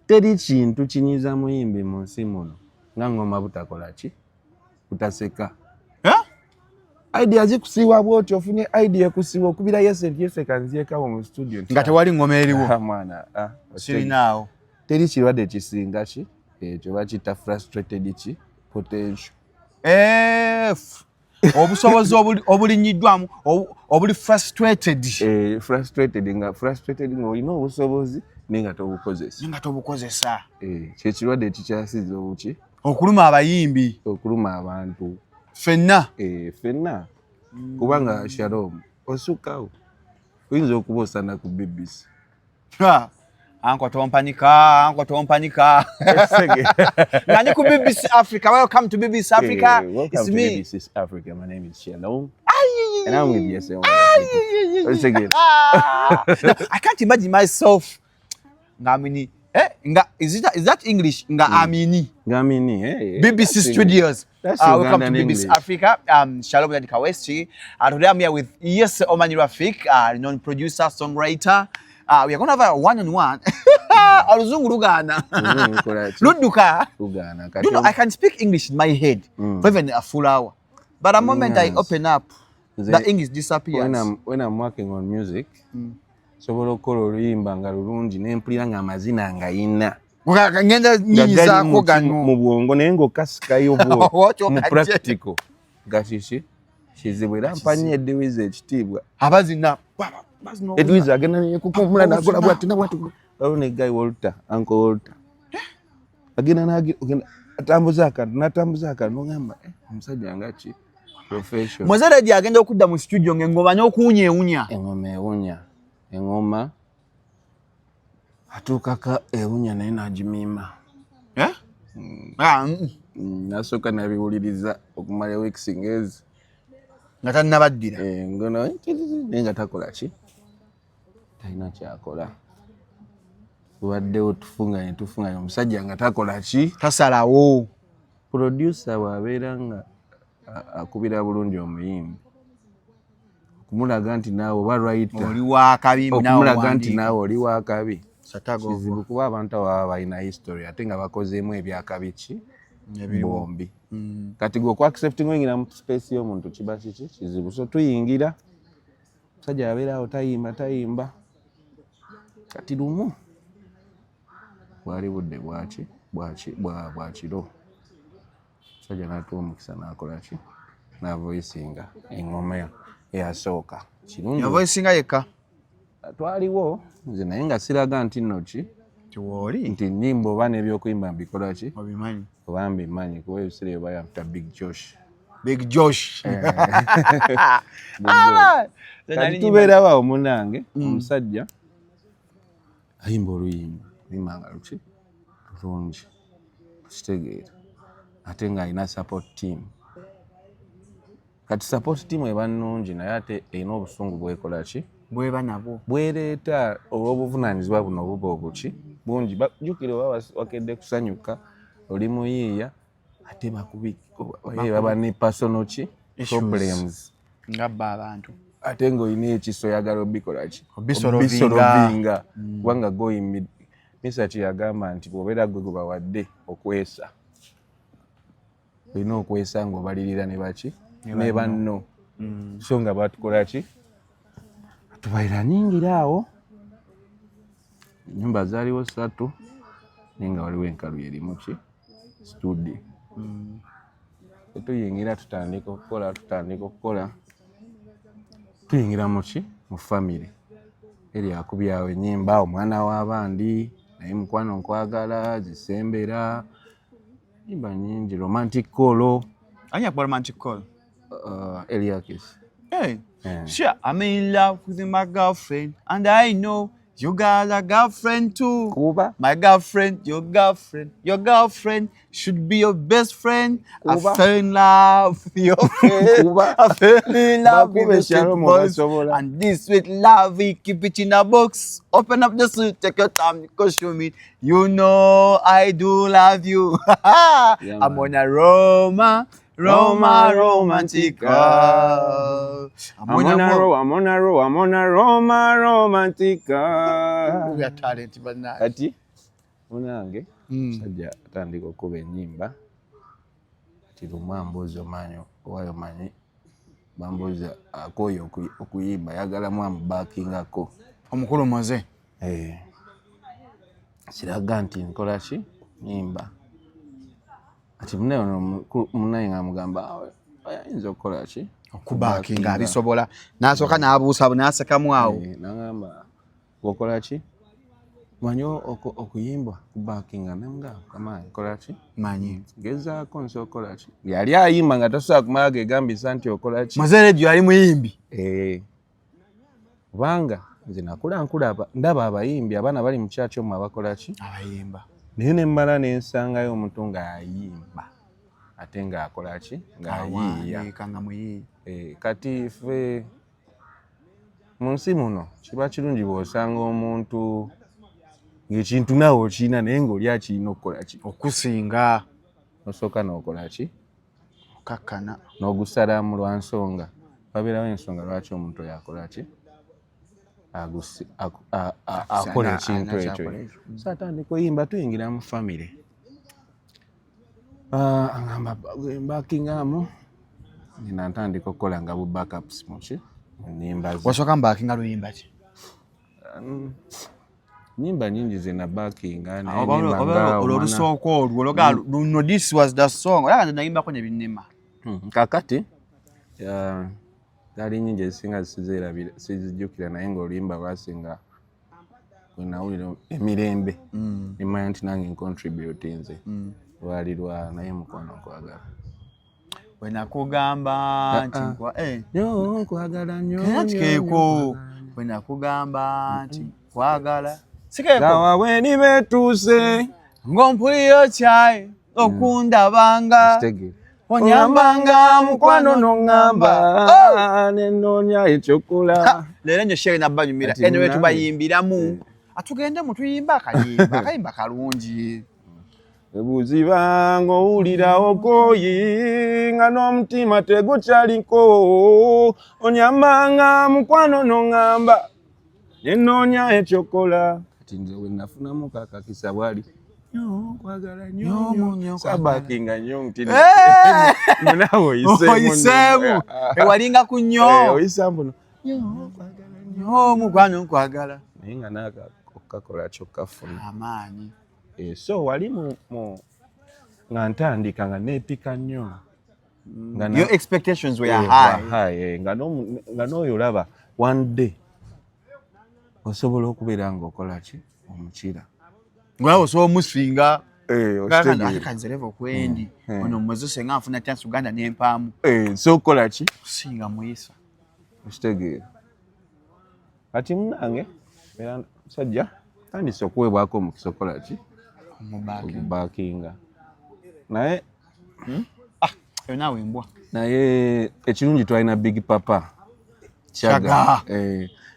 Teri kintu kinyiza muyimbi mu nsi muno nga ngoma butakola ki? Butaseka. Idea zikusiiwa bw'otyo, ofunye idea ekusiiwa okubira yese nti yese kanzyekawo mu studio. Nga tewali ngoma eriwo. Mwana, sirinaawo. Teri kirwadde kisinga ki? Ekyo bakiyita frustrated ki? Potential. Obusobozi obulinyiddwamu, obuli frustrated. Frustrated nga frustrated nga olina obusobozi naye nga tobukozesa. Nga tobukozesa. Kye kirwadde ekikyasiza obuki? Okuluma abayimbi. Okuluma abantu. Ffenna. Ffenna. Kubanga Shalom osukkawo. Oyinza okuba osana ku BBC. Anko tompanika, anko tompanika. Nga ndi ku BBC Africa. Welcome to BBC Africa. Welcome It's to me. BBC Africa. My name is Shalom. And I'm with Yese. I can't imagine myself. Nga mini Eh, nga is that English nga amini? Ngamini, eh, BBC that's Studios. That's Welcome to Ugandan BBC English. Africa. Shalom Daddy Kaweesi. Today I'm here with Yes Omanyi Rafik, known producer, songwriter. We are going to have a one-on-one. Oluzungu lugaana. Oluzungu lukola ki? Ludduka. Lugaana. Kati You know, I can speak English in my head for even a full hour. But the moment I Yes. open up, the English disappears. When I'm working on music, sobola okukola oluyimba nga lulungi nempulira nga amazina ngayina. Ngenda Nga gali nyinyizaako gano. Mu bwongo, naye ng'okasikayo bwo Watyo mu kajje. practical nga kiki kizibu, era mpa nnyo Eddy Wizzo ekitiibwa. Abazina. Bazina. Eddy Wizzo agenda nekukumula nakola bwati nabwati. Waliwo ne guy Walter, Uncle Walter, agenda ogenda atambuza akantu n'atambuza akantu nogamba, "Eh, omusajja nga ki profession." Mozaredi agenda okudda mu studio ng'engoma n'okuwunya ewunya. Engoma ewunya, engoma atuukaka ewunya naye n'agimiima. Eh? Ah, Nasooka nabiwuliriza okumala weeks ngezi Nga tannabaddira. Eh, ngono naye nga takola ki, talina kyakola. Tubaddewo tufunganye tufunganye, omusajja nga takola ki? Tasalawo. Producer bw'abeera nga akubira bulungi omuyimbi okumulaga nti naawe oba writer Oli wakabi. Okumulaga nti naawe oli wakabi Satago. kizibu, kuba abantu abo baba balina history ate nga bakozeemu ebyakabi ki bombi. Kati gwe okuaccepting oyingira mu space y'omuntu kiba kiki kizibu. So tuyingira, omusajja abeera awo tayimba tayimba. Kati lumu bwali budde bwaki bwaki bwakiro, omusajja n'atuwa omukisa n'akola ki, n'avoicinga engoma eyasooka kirungi. Yavoicinga yekka? Twaliwo nze naye nga siraga nti nno ki Tiwooli. nti nyimba oba n'ebyokuyimba mbikola ki Obimanyi. oba mbimanyi, kuba ebiseera ebyo bayampita Big Josh. Big Josh. Eh. Ah, Kati tubeerawo awo munange, omusajja ayimba oluyimba, oluyimba nga luki lulungi, okitegeera, ate ng'alina support team. Kati support team eba nnungi naye ate erina obusungu bwekola ki Bweba nabwo. Bwereeta olw'obuvunaanyizibwa buno obuba obuki bungi. Jjukira oba wakedde kusanyuka, oli muyiiya, ate bakubi baba ne personal ki Issues. problems. Nga bba abantu. Ate ng'olina ekiso oyagala obikola ki? Obisolovinga. Obisolovinga. Kubanga goyimbi misa kyeyagamba nti bw'obeera gwe gwe bawadde okwesa, olina okwesa ng'obalirira ne baki ne banno. So nga batukola ki, tubalira nyingira awo, ennyumba zaaliwo ssatu naye nga waliwo enkalu erimu ki studio. Tetuyingira, tutandika okukola, tutandika okukola, tuyingira muki mu famire eri akubyawo ennyimba omwana w'abandi naye mukwano nkwagala zisembera, nyimba nyingi, romantic call. Ani yakuba romantic call? Eliakis. Hey. Yeah. Sure, I'm in love with my girlfriend and I know you got a girlfriend too. Kuba. My girlfriend, your girlfriend, your girlfriend should be your best friend. I Kuba. fell in love with your friend. Kuba. I fell in love with Bakube the sweet Shalom voice. basobola. And this sweet love, we keep it in a box. Open up the suit, take your time, consume it. You know I do love you. Yeah, I'm man. on a Roma, Roma, romantica. I'm I'm on a roll, I'm on a roll, I'm on a Roma romantica. We are talent, but not. Kati munange omusajja atandika okuba ennyimba. Kati lumu ambuuza, omanyi owayo omanyi bambuuza akooye okuyimba, ayagalamu amubakingako. Omukulu Moze. Eh, kiraga nti nkola ki, nyimba. Ati munaye ono munaye nga amugamba, "Ah, ayinza okukola ki?" Okubakinga abisobola. N'asooka n'abuusa n'asekamu awo. Eh, nagamba okola ki, manyi okuyimba kubakinga? Nemugamba kama nkola ki, Manyi. Gezaako nsobola okukola ki. Yali ayimba nga tasobola kumala gegambisa nti okola ki. Moze Radio yali muyimbi. Eh, kubanga nze nakula nkulaba ndaba abayimbi, abaana bali mu kyaki omwo abakola ki, Abayimba. Naye nemmala nensangayo omuntu ng'ayimba ate ng'akola ki, ng'ayiiya. Awandiika nga muyiiya. Eh, kati ffe mu nsi muno kiba kirungi bw'osanga omuntu. Ng'ekintu naawe okirina naye ng'oli akirina okukola ki? Okusinga. Nosooka n'okola ki? Okakkana. N'ogusalamu lwa nsonga. Wabeerawo ensonga lwaki omuntu oyo akola ki? Akola ekintu ekyo. So atandika oyimba, tuyingira mu famire. Angamba mbakingamu, ngenda ntandika okukola nga bu backups muki mu nnyimba ze. Wasooka mbakinga luyimba ki? Nyimba nyingi ze nabakinga. Olwo olusooka olwo ologa luno, this was the song, olaba nze nayimbako ne binnema. Kakati zaali nyingi, ezisinga sizijjukira, naye ng'oluyimba lwasinga wenawulira emirembe nemanya nti nange ncontribute nze lwali lwa naye mukwano nkwagala. Wenakugamba nti nyo nkwagala nnyo. Keeko wenakugamba nti nkwagala, sikeeko? Sawa bwenibetuuse ng'ompuliyo kyayi okundabanga onyambanga mukwano noŋŋamba nenoonya ekyokola. Leero enyo shere nabanyumira eno wetubayimbiramu, atugende mutuyimba akayimba, akayimba kalungi. Ebuziba ng'owulira okoyi nga n'omutima tegukyaliko, onyambanga mukwano noŋŋamba nenoonya ekyokola. Kati nze we nafunamu kakakisa bwali nkwagala nnyo, sabakinga nnyo nti munawe oyiseemu ewalinga ku nnyo. Oyisa mbuno. Nnyo mukwano nkwagala. Naye nga naaka okukakola kyokka funa amaanyi. So wali mu nga ntandika nga neepika nnyo. Your expectations were high. High, nga n'oyo olaba one day osobola okubeera ng'okola ki omukira. Ngolaba osobola omusinga kanze level kwendi ono muzuse nga nfuna chance Uganda nempaamu. So okola ki? Kusinga muyisa. Okitegeera? Kati munange era musajja tandise okuweebwako omukisa okukola ki? Okubakinga, naye Eyo naawe embwa. Naye ekirungi twalina Big Papa Chaga,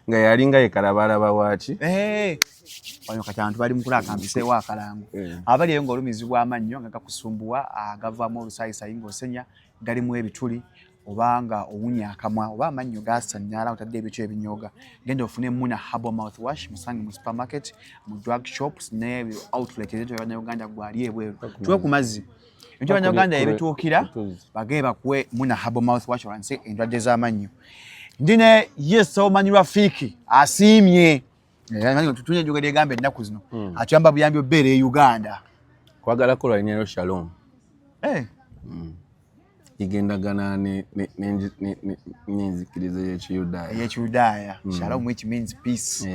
nga yalinga ye kalabalaba waaki. Wano kati abantu bali mukula akambiseewo akalango. Abali eyo ng'olumizibwa amannyo nga gakusumbuwa, agavaamu olusayisayi ng'osenya, galimu ebituli, oba nga owunya akamwa, oba amannyo gasanyala, otadde ebikyo ebinyoga, genda ofune Muna Herbal Mouthwash, musange mu supermarket, mu drug shops ne outlet ezintu Bannayuganda. Gwali ebweru tuwe ku mazzi ebintu Bannayuganda ebituukira bagee bakuwe Muna Herbal Mouthwash olwanise endwadde z'amannyo. Ndi ne yes omanyi Rafiki asiimye tutunye enjogera egamba ennaku zino atuyamba buyambi obeera e Uganda. Kwagala kola linnya lyo Shalom ligendagana n'enzikiriza y'Ekiyudaaya. Ey'Ekiyudaaya, Shalom, which means peace.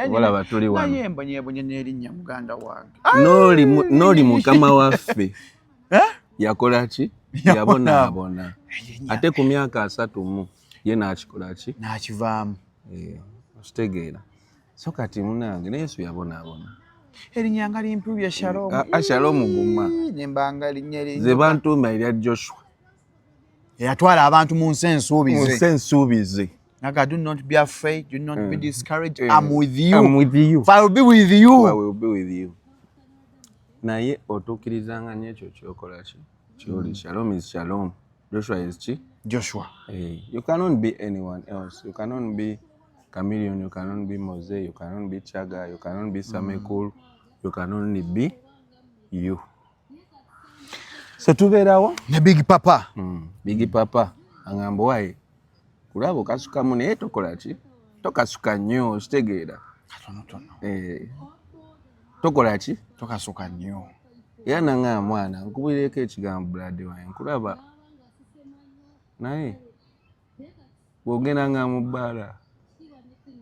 Olaba tuli wano. Naye mbonyebonye n'erinnya muganda wange. N'oli mukama waffe yakola ki? Yabonaabona, ate ku myaka 30 ye n'akikola ki? N'akivaamu. Okitegeera? So kati munange ne Yesu yabonaabona. Erinnya nga limpubye, Shalom. Shalom guma. Nembanga linnya. Ze bantuuma erya Joshua. Eyatwala abantu mu nsi ensuubize. Mu nsi ensuubize. Naga, do not be afraid, do not be discouraged. I'm with you. I'm with you. For I will be with you. I will be with you. Naye otuukirizanga nnyo ekyo kyokola ki kyoli. Shalom is Shalom. Joshua is ki? Joshua. Hey, you cannot be anyone else. You cannot be Chameleon, you cannot be Mose, you cannot be Chaga, you cannot be Samekul, you can only be you. So tubeerawo. Ne Big Papa. Big Papa aŋŋamba, waye kulaba okasukamu naye tokola ki, tokasuka nnyo, okitegeera? Katonotono. Eh, tokola ki? Tokasuka nnyo. Era naŋŋamba, mwana nkubulireko ekigambo, blood wange, nkulaba naye bw'ogendanga mu bbaala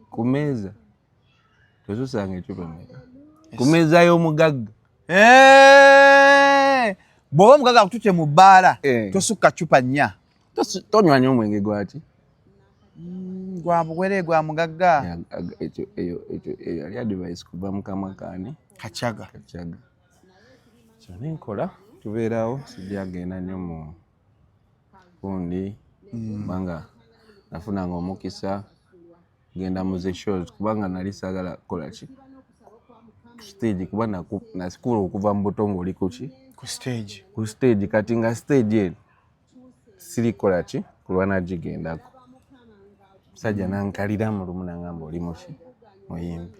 ku mmeeza tosusanga ecupa meka ku mmeeza y'omugagga. Eh! Bw'oba omugagga akututte mu bbaala, tosukka cupa 4. Tonywa nnyo omwenge gwaki? Gwa bugwere gwa mugagga. Ekyo eyo yali advice kuva mu kamwa kaani? Kacaga. Kacaga. So nenkola tubeerawo, sijja genda nnyo mu gundi kubanga nafunanga omukisa genda mu ze shows, kubanga nali saagala kukola ki. Stage, kuba nasikula okuva mu buto ng'oli kuki? Ku stage. Ku stage. Kati nga stage eno sirikola ki kulwana gigendako. Musajja nankalira mu lumu nangamba, "Oli muki? Muyimbi,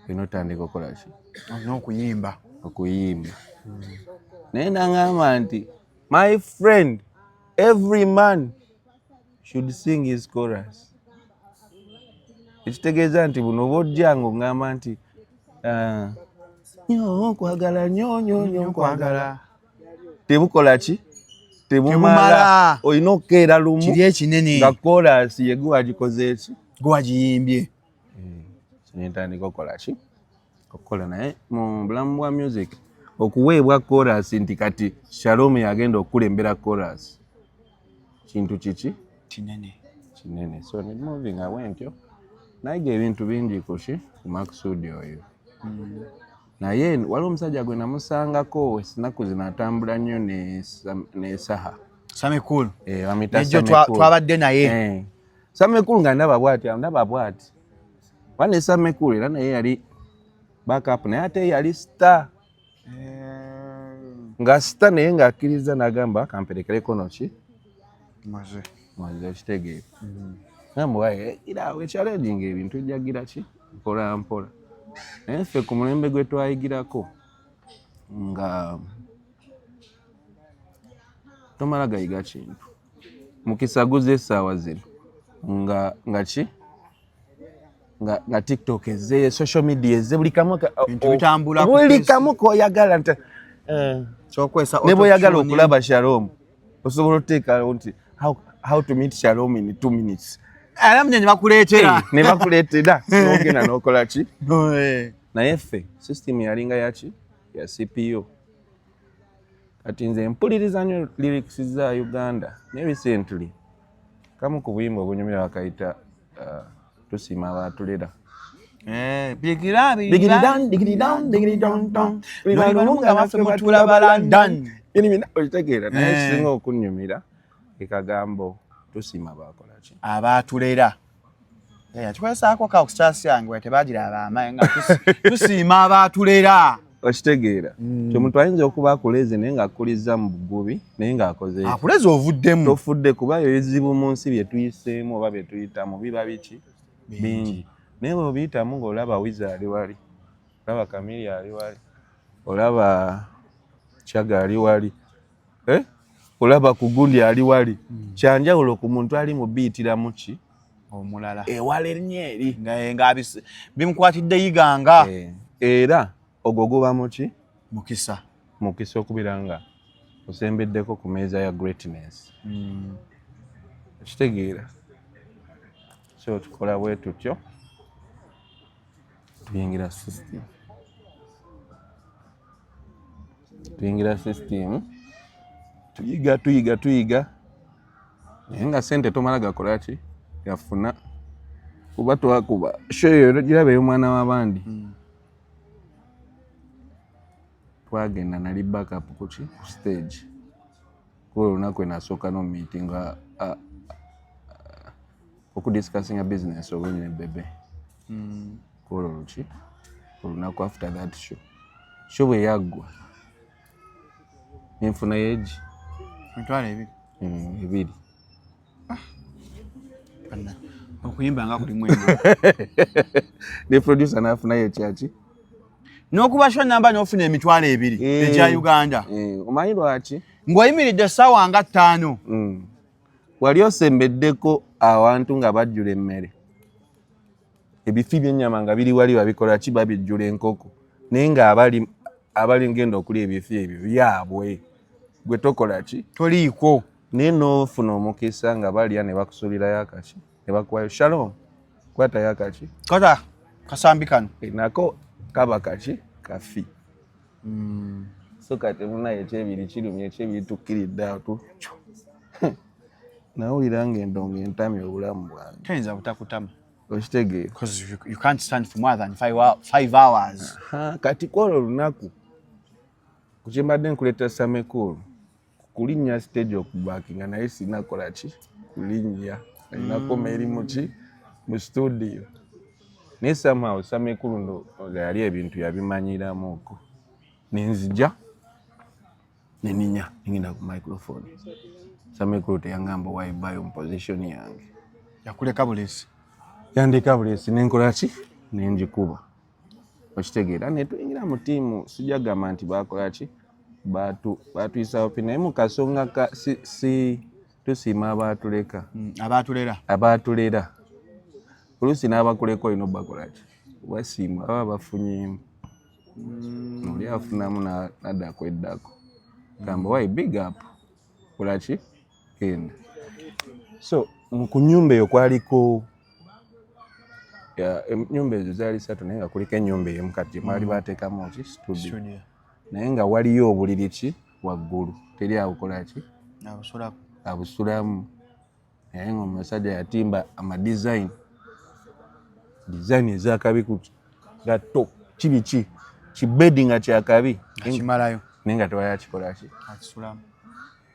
olina otandika okola ki?" Olina okuyimba. Okuyimba. Naye nangamba nti, "My friend, every man should sing his chorus." Ekitegeeza nti buno oba ojjanga oŋŋamba nti, "Ah, nyo nkwagala nyo nyo nyo nkwagala," tebukola ki? Tebumala. Tebumala. Olina okukeera lumu kiri ekinene nga chorus ye gwe wagikoze eki? Gwe wagiyimbye. Nentandika okukola ki? Okukola. Naye mu bulamu bwa music, okuweebwa chorus nti kati Shalom yagenda okukulembera chorus, kintu kiki? Kinene. Kinene. So ne moving awe ntyo, nayiga ebintu bingi kuki? Ku Maksudi oyo. Naye waliwo omusajja gwe namusangako ennaku zino, atambula nnyo ne Saha. Sammy Cool. Eh, bamuyita nejjo. Sammy Cool. Twabadde naye. Eh. Sammy Cool nga ndaba bwati, ndaba bwati oba ne Sammy Cool era naye yali backup, naye ate yali star, nga star, naye ng'akkiriza n'agamba kamperekereko noki? Maze. Maze, okitegeera? Ngamba irawe challenging ebintu ejjagira ki mpola mpola. Naye ffe ku mulembe gwe twayigirako nga tomala gayiga kintu. Mukisa guze essaawa zino nga ki nga TikTok ezze, social media ezze, buli kamu Bintu bitambula ku buli Facebook. kamu koyagala nti kyokwesa ne bw'oyagala okulaba Shalom, osobola otuteekawo nti how to meet Shalom in 2 minutes. Era munye ne bakuleetera. Ne bakuleetera, n'ogenda n'okola ki. Naye ffe system yalinga yaki? Ya CPU. Kati nze mpuliriza nnyo lyrics za Uganda, ne recently kamu ku buyimba obunyumira bakayita "Tusiima Abaatulera". Bigira. Digiri down, digiri down, digiri down, down. Nga baffe mutulaba London. Okitegeera? Naye kisinga okunnyumira ekagambo "tusiima bakola ki?" Abaatulera. Yakikozesaako ka kukyasi yange we tebagiraba amaanyi nga tusiima abaatulera. Okitegeera? Ti omuntu ayinza okuba akuleze naye ng'akuliza mu bugubi, naye ng'akoze eki? Akuleze ovuddemu. Tofudde, kuba ebizibu mu nsi bye tuyiseemu oba bye tuyitamu biba biki? Bingi. Naye bw'obiyitamu ng'olaba Wiza ali wali, olaba Kamiri ali wali, olaba Chaga ali wali, eh? Olaba ku gundi ali wali, kyanjawulo ku muntu ali mu biyitiramu ki? Omulala. Ewala ennyo eri. Nga bimukwatidde yiganga. Eh, era ogwo guba muki? Mukisa. Mukisa okubeera nga osembeddeko ku meeza ya greatness. Okitegeera? So tukola bwe tutyo, tuyingira system, tuyingira system, tuyiga, tuyiga, tuyiga, naye nga sente tomala gakola ki? Gafuna. Kuba twakuba show eyo, giraba ey'omwana w'abandi. Twagenda, nali backup kuki? Ku stage. Kuba olunaku enasooka no meeting okudiscussinga business obulungi ne Bebe. Kwolwo luki olunaku after that show, show bwe yaggwa nenfunayo egi 20,000. 2. Okuyimba nga kulimu eno. Ne producer nafunayo ekyaki? N'okuba show namba n'ofuna 20,000 egya Uganda. Eh, omanyi lwaki? Ng'oyimiridde essaawa nga 5. Wali osembeddeko awantu nga bajjula emmere, ebifi by'ennyama nga biri wali, babikola ki? Babijjula enkoko, naye nga abali abali ngenda okulya ebifi ebyo byabwe, gwe tokola ki? Toliiko. Naye n'ofuna omukisa nga balya ne bakusuulirayo akaki, ne bakuwayo, "Shalom, kwatayo akaki." Kata kasambi kano. Eh, nako kaba kaki? Kafi. So kati munaye ekyebiri kirumya, ekyebiri tukkiridde awo tu nawulira nga endongo entamye obulamu bwange. Toyinza butakutama. Okitegeera? Because you can't stand for more than 5 hours. Ha, kati kwolwo olunaku kukyembadde nkuleeta Sammy Cool kulinnya stage okubackinga, naye sinakola ki? Kulinnya. Nalina koma eri muki? Mu studio. Naye somehow Samikulu ndo yali ebintu yabimanyiramuko, nenzija neninya nengenda ku microphone. Samikulu teyangamba waibayo mu position yange. Yakuleka bulesi. Yandeka bulesi, nenkola ki, nenjikuba, okitegeera? Netuyingira mu tiimu. Sijja gamba nti bakola ki, batuyisawo pi, naye mu kasonga ka si tusiima abatuleka. Abatulera. Abatulera. Oluusi n'abakuleka olina obakola ki, basiima, baba bafunyemu. Oli afunamu nadda kweddako, gamba wai big up, kola ki, genda. So mu ku nyumba eyo kwaliko ennyumba ezo zaali satu, naye nga kuliko ennyumba emu kati mwali bateekamu ki, studio. Studio. Naye nga waliyo obuliri ki waggulu, teri abukola ki. Abusulako. Abusulamu. Naye nga omusajja yatimba amadesign, design ezakabi ku gatto kibiki, kibedi nga kyakabi. Akimalayo. Naye nga tewali akikola ki. Akisulamu.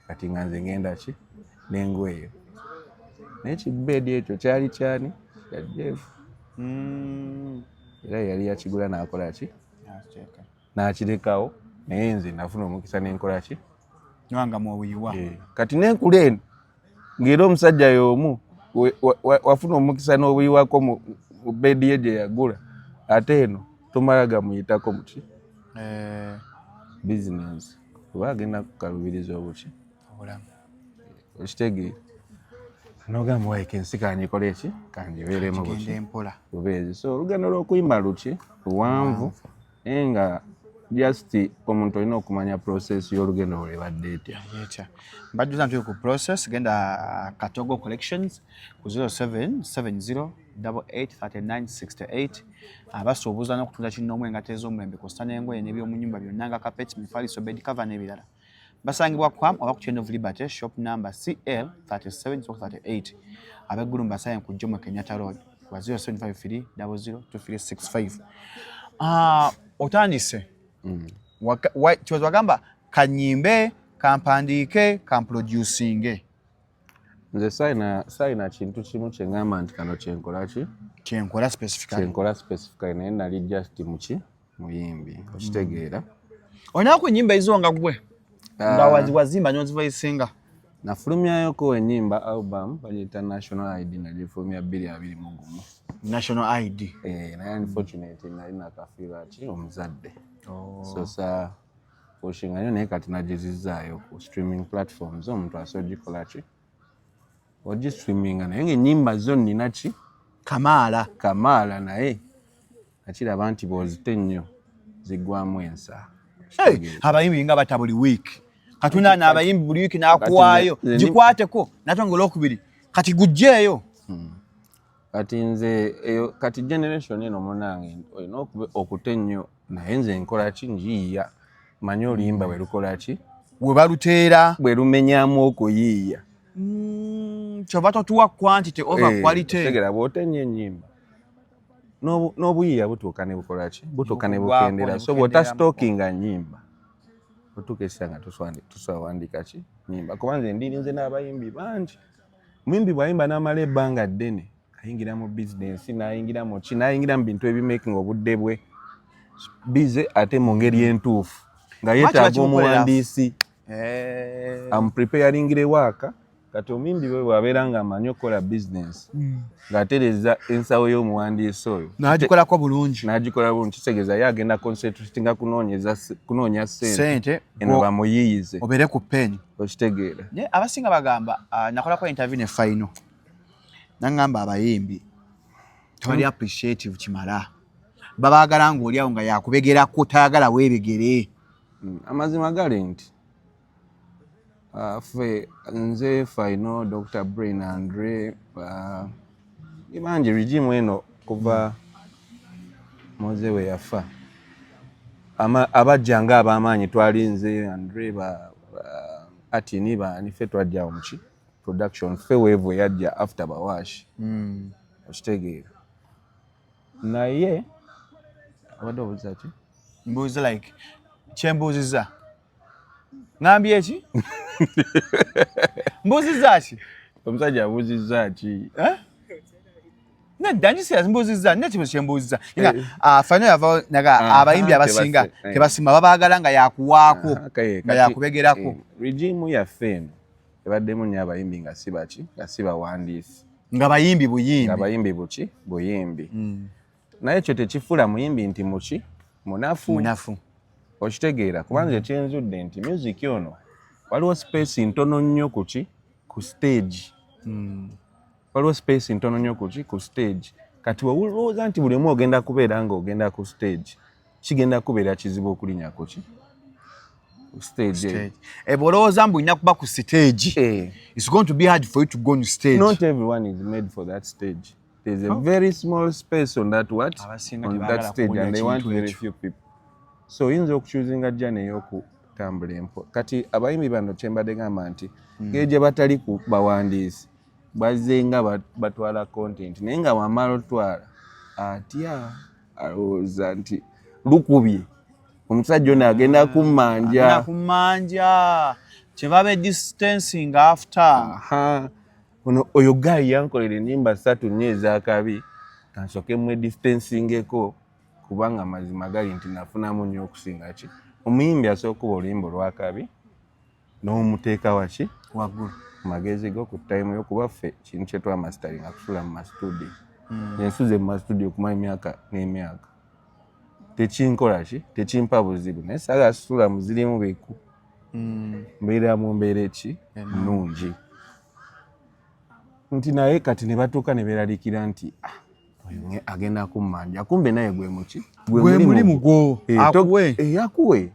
Kati nga nze ngenda ki nengu eyo, naye kibedi ekyo kyali kyani, kya Jeff. Era yali yakigula n'akola ki. Akiteeka. N'akirekawo, naye nze nafuna omukisa nenkola ki. Nwanga mwowiwa. Eh, kati nenkula eno ng'era omusajja y'omu wafuna omukisa n'obuyiwako mu bedi ye gye yagula, ate eno tomala gamuyitako muki. Eh, bizinensi oba agenda kukalubiriza obuki. Obulamu. Okitegeera? Nogamba waika ensi kanjikole eki, kangibeeremu kigenda buki empola. Bubeezi. So olugendo lw'okuyimba luki, luwanvu, naye nga just omuntu olina okumanya process y'olugendo lwebadde etya. Yetya mbajjuza nti ku process, genda Katogo Collections ku 0770 883968, abasuubuza n'okutunda kinnoomu engatto ez'omulembe kw'ossa n'engoye n'ebyomu nnyumba byonna nga carpet, mifaliso, bed cover n'ebirala. Basangibwa Kwam oba ku Chain of Liberty, shop number CL 3738. Abeggulu mbasaye ku Jomo Kenyatta Road wa 0753 002365. Ah, otandise. Kibazo wagamba kanyimbe, kampandiike, kamproducinge. Nze saayina kintu kimu kyeŋŋamba nti kano kyenkola ki. Kyenkola specifically. Kyenkola specifically, naye nali just muki, muyimbi, okitegeera? Olinaku ennyimba ezizo nga gwe nga Ah. wazimba n'ozivoisinga? Nafulumyayoko ennyimba, album bagiyita National ID, nagifulumya 2021. National ID. Eh, naye unfortunately nali nakafiirwa ki, omuzadde, so sa pushinga nnyo, naye kati nagizizaayo ku streaming platforms, omuntu asobola ogikola ki, ogistreaminga, naye ngaennyimba zo nina ki. Kamaala. Kamaala, naye nakiraba nti bw'ozita ennyo ziggwamu ensa. Hey, abayimbi nga bata buli week, katuna abayimbi buli week nakuwaayo. Gikwateko natongera olwokubiri, kati gujjeeyo. Kati nze eyo kati generation eno munange olina okuta ennyo, naye nze nkola ki, njiiya, manye oluyimba bwe lukola ki. We baluteera. Bwe lumenyamu okuyiiya. Kyova totuwa quantity over quality. Otegera, bw'ota ennyo ennyimba n'obuyiiya butuuka ne bukola ki, butuuka ne Bugwako, bukendera. Ne So bw'ota bukenderamu. stockinga nnyimba, otuuka ekiseera nga tosobola ki nyimba, kuba nze ndirinze n'abayimbi bangi. Muyimbi bw'ayimba n'amala ebbanga ddene, ayingira mu bizinensi, n'ayingira mu ki, n'ayingira mu bintu ebimakinga obudde bwe bize, ate mu ngeri entuufu nga Lwaki yeetaaga bakimukolera? omuwandiisi Eh, amupreparingire waaka. Kati omuyimbi bwe bw'abeera ng'amanyi okukola bizinensi, ng'atereeza ensawo y'omuwandiisi oyo n'agikolako bulungi. N'agikola bulungi, kitegeeza ye agenda concentratinga kunoonya ssente. Sente. Eno bamuyiyize. Obeere ku peni. Okitegeera? Naye abasinga bagamba, nakolako interview ne Final, naŋŋamba abayimbi tebali appreciative kimala, babaagala ng'oli awo nga yakubegerako, tayagala weebegere. Amazima gali nti ffe, nze Final, Dr Brain, Andre, ni bangi, regime eno kuva Moze we yafa, abajja nga ab'amaanyi twali nze, Andre, ba Atini, baani, ffe twajjawo muki production, ffe weevu eyajja after Bawash. Okitegeera? Naye abadde obuuza ki? Mbuuza like kyembuuziza, ŋambye eki, mbuuziza ki? Omusajja abuuzizza ki? Eh? Nedda, njisira mbuuzizza nina ekibuzo kyembuuzizza nga fano yava naga abayimbi abasinga tebasima, babaagala nga yakuwaako nga yakubegerako. Regime yaffe eno ebaddemu nnyo abayimbi nga si baki, nga si bawandiisi. Nga bayimbi buyimbi. Nga bayimbi buki, buyimbi. Naye ekyo tekifuula muyimbi nti muki, munafu. Munafu. Okitegeera? Kubanga ekyenzudde nti music ono waliwo space ntono nnyo kuki, ku stage. Waliwo space ntono nnyo kuki, ku stage. Kati wewulowooza nti buli omu ogenda kubeera nga ogenda ku stage, kigenda kubeera kizibu okulinnya kuki, ku stage eyo. Stage. Bw'olowooza mbu olina kuba ku stage, it's going to be hard for you to go on stage. Not everyone is made for that stage. There's a very small space on that what? Abasinga On that tebaagala stage kuwulira and they want kintu very ekyo. few people. So oyinza okuchoosinga journey ey'okutambula empo. Kati abayimbi bano kyembadde gamba nti ngeri gye batali ku bawandiisi, bazze nga batwala content, naye nga wamala otwala atya, alowooza nti lukubye omusajja ono agenda kummanja. Agenda kumanja, kyeva be distancing after. Aha. Ono oyo guy yankolera ennyimba ssatu nnyo ez'akabi, kansooke mwe distancingeko, kubanga amazima gali nti nafunamu nnyo okusinga ki. Omuyimbi asobola okuba oluyimba olwakabi n'omuteeka waki? Waggulu. Magezi go ku time yo, kuba ffe kintu kye twamasteringa kusula mu mastudio. Ensuze mu mastudio okumala emyaka n'emyaka, tekinkola ki, tekimpa buzibu, naye saagala sula mu zirimu biku. Mbeera mu mbeera eki, nnungi nti naye kati ne batuuka ne beeraliikira nti, "Ah, oyo agenda kummanja." Kumbe naye gwe muki? Gwe mulimu gwo. Akuwe. Akuwe.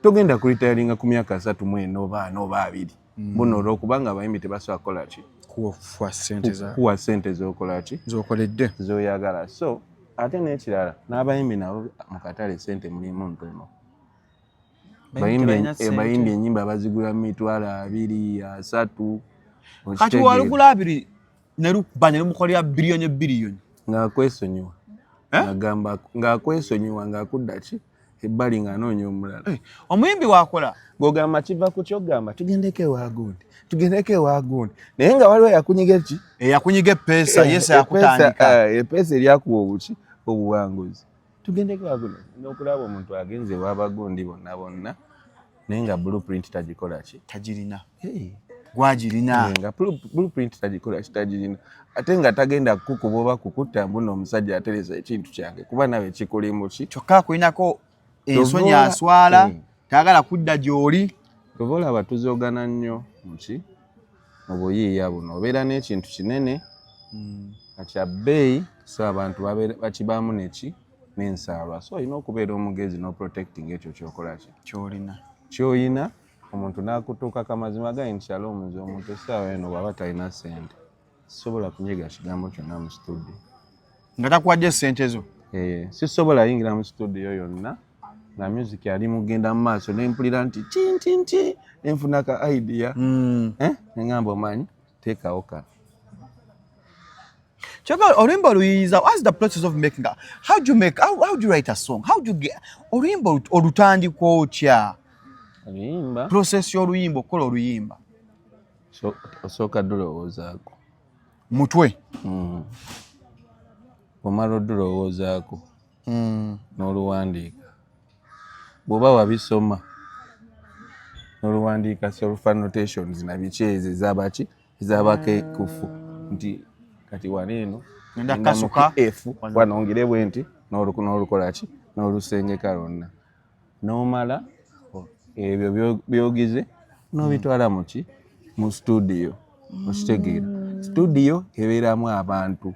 Togenda kuretiringa ku myaka 34 oba 40 oba 20 buno, olwokubanga abayimbi tebasobola kukola ki? Kuwa sente za Kuwa sente zokola ki? Zokoledde. Zoyagala. So ate n'ekirala, n'abayimbi nabo mu katale sente mulimu ntono. Tebalina ssente. Bayimbi enyimba bazigula mu 20,000, 30,000. Kati Okitegeera? walugula 20 nelukuba ne lumukolera biliyoni biliyoni. Ng'akwesonyiwa. Eh? Ng'agamba ng'akwesonyiwa, ng'akudda ki ebbali ng'anoonya omulala. Omuyimbi wakola. Gogamba kiva ku kyogamba tugendeko ewa gundi, tugendeko ewa gundi, naye nga waliwo yakunyiga ki? Eyakunyiga epeesa. Yesa Epeesa, yakutandika. Epeesa eryakuwa obuki, obuwanguzi. Tugendeko ewa gundi, n'okulaba omuntu agenze ewabagundi bonna bonna, naye nga blueprint tagikola ki? Tagirina. Hey. Gwagirina. Nga blueprint tagikola ki, tagirina, ate nga tagenda kukuba oba kukutta mbuno omusajja atereza ekintu kyange, kuba nawe kikulimu ki? Kyokka akulinako ensonyi. Aswala. Tayagala kudda gy'oli. Oba olaba tuzoogana nnyo muki, mu buyiiya buno. Obeera n'ekintu kinene nga kya bbeeyi, so abantu bakibaamu neki, n'ensaalwa. So olina okubeera omugezi n'oprotecting ekyo kyokola ki? Kyolina. Kyoyina. Omuntu n'akutuukako, amazima gali nti Shalom, nze omuntu essaawa eno bw'aba talina ssente sisobola kunyega kigambo kyonna mu studio. Nga takuwadde sente zo. Sisobola yingira mu studio yonna nga music ali mugenda mu maaso nempulira nti ti nti nenfuna ka idea. Eh? Neŋŋamba omanyi teekawo kano. Kyokka oluyimba oluyiyiza, what's the process of making how do you make how do you write a song? How do you get oluyimba olutandika otya? Oluyimba? Process y'oluyimba, okukola oluyimba. So, osooka dulowoozaako. Mutwe. Omala odulowoozaako n'oluwandiika, bw'oba wabisoma n'oluwandiika, solfa notations na biki ezo ezabaki, ezabakekufu, nti kati wano eno Ngenda ngenda mu kasuka. F wano ngire bwe nti n'olukola ki, n'olusengeka lwonna, n'omala ebyo byogize n'obitwala muki, mu studio. Okitegeera? Studio ebeeramu abantu